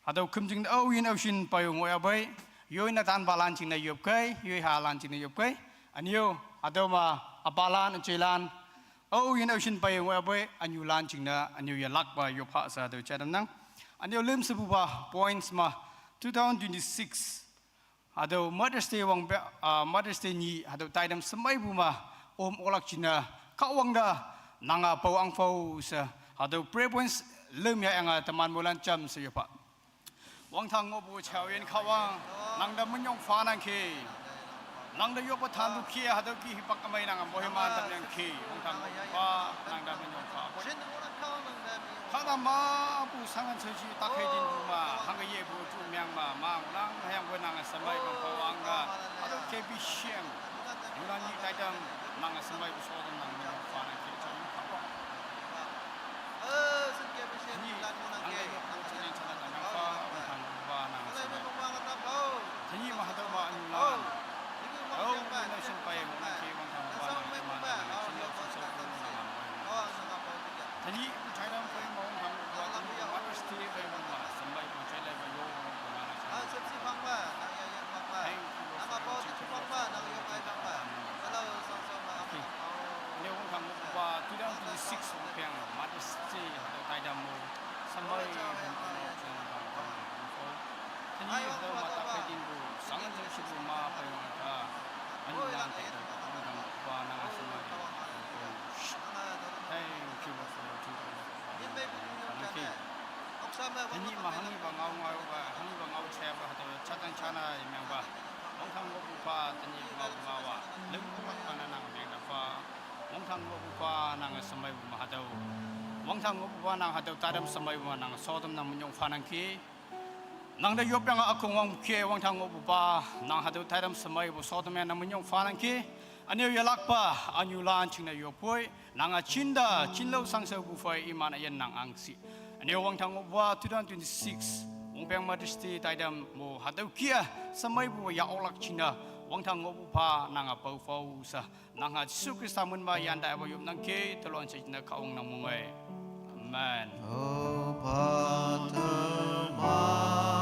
Hatau kum jing au yin au shin pa yo ngoi abai. Yo na tan balan chingna yop kai, yo ha lan chingna yop kai. Anyo hatau ma abalan achelan. Au yin au shin pa yo ngoi abai anyulan chingna anyo ya lak ba yop ha sa hatau chadam nang. Anyo lim sebu ba points ma two thousand twenty-six. Hatau Mother's Day wang ba, ah, Mother's Day ni hatau taidam samai bu ma om olak china kawang da nanga pau ang pau sa hatau prayer points lem ya anga teman mulan jam sa yopa. Wang thang ngobu chao yen kawang nang da munyong fa nang ke. Nang da yopa than bu kia hatau ki hipak amai nang mo himan tam yang ke. Wang thang ngobu pa nang da munyong fa. Kada ma bu sangan saji takai din bu ma hang ye bu tu miang ma ma nang hayang bu nang samai bang pawang ga. Hatau ke bi siang. Yulan ni taidam nang samai bu sodam nang munyong fa nang ke chong pa. Ni nang da yopa chang yang chana nang fa nang fa nang samai. Tani ma hatau ma anyulan. Au na sampai mo nang ke wang thang ba nang ma nang chin lo sa sa nang. Tani bu chai dam pai mo wang thang ba tani Mother's Day pai mo ma sampai bu chai lai ba yo ma nang sa. Thank you, Lord, for your teaching, Lord, for your teaching. Ni wang thang ba two thousand twenty-six wang piang Mother's Day hatau taidam mo sampai bu mo chang ba. Tani hatau ma takai din bu sangan jam si bu ma pai ma ta. Anyulan te da wang thang ba nang samai. Thank you, Lord, for your teaching. Nang ke. Tani ma hangi ba ngau ngau ba hangi ba ngau che ba hatau chatang chana yang ba. Wang thang ngobu pa tani ngau ngau ba. Lem bu pa na nang yang da pa. Wang thang ngobu pa nang samai bu ma hatau. Wang thang ngobu pa nang hatau taidam samai bu ma nang sodam nang munyong fa nang ke. Nang da yop yang akung wang ke wang thang ngobu pa nang hatau taidam samai bu sodam yang nang munyong fa nang ke. Anyo ya lak pa anyulan chingna yop poi. Nang a chin da chin lo sang sa bu fai iman ayan nang ang si. Anyo wang thang ngobu pa two thousand twenty-six. Wang piang Mother's Day taidam mo hatau kia samai bu ya olak china. Wang thang ngobu pa nang a pau pau sa. Nang ha Jisu Krista mun ma yan da ba yop nang ke talon sa china kawang nang mungai. Amen. O Pater ma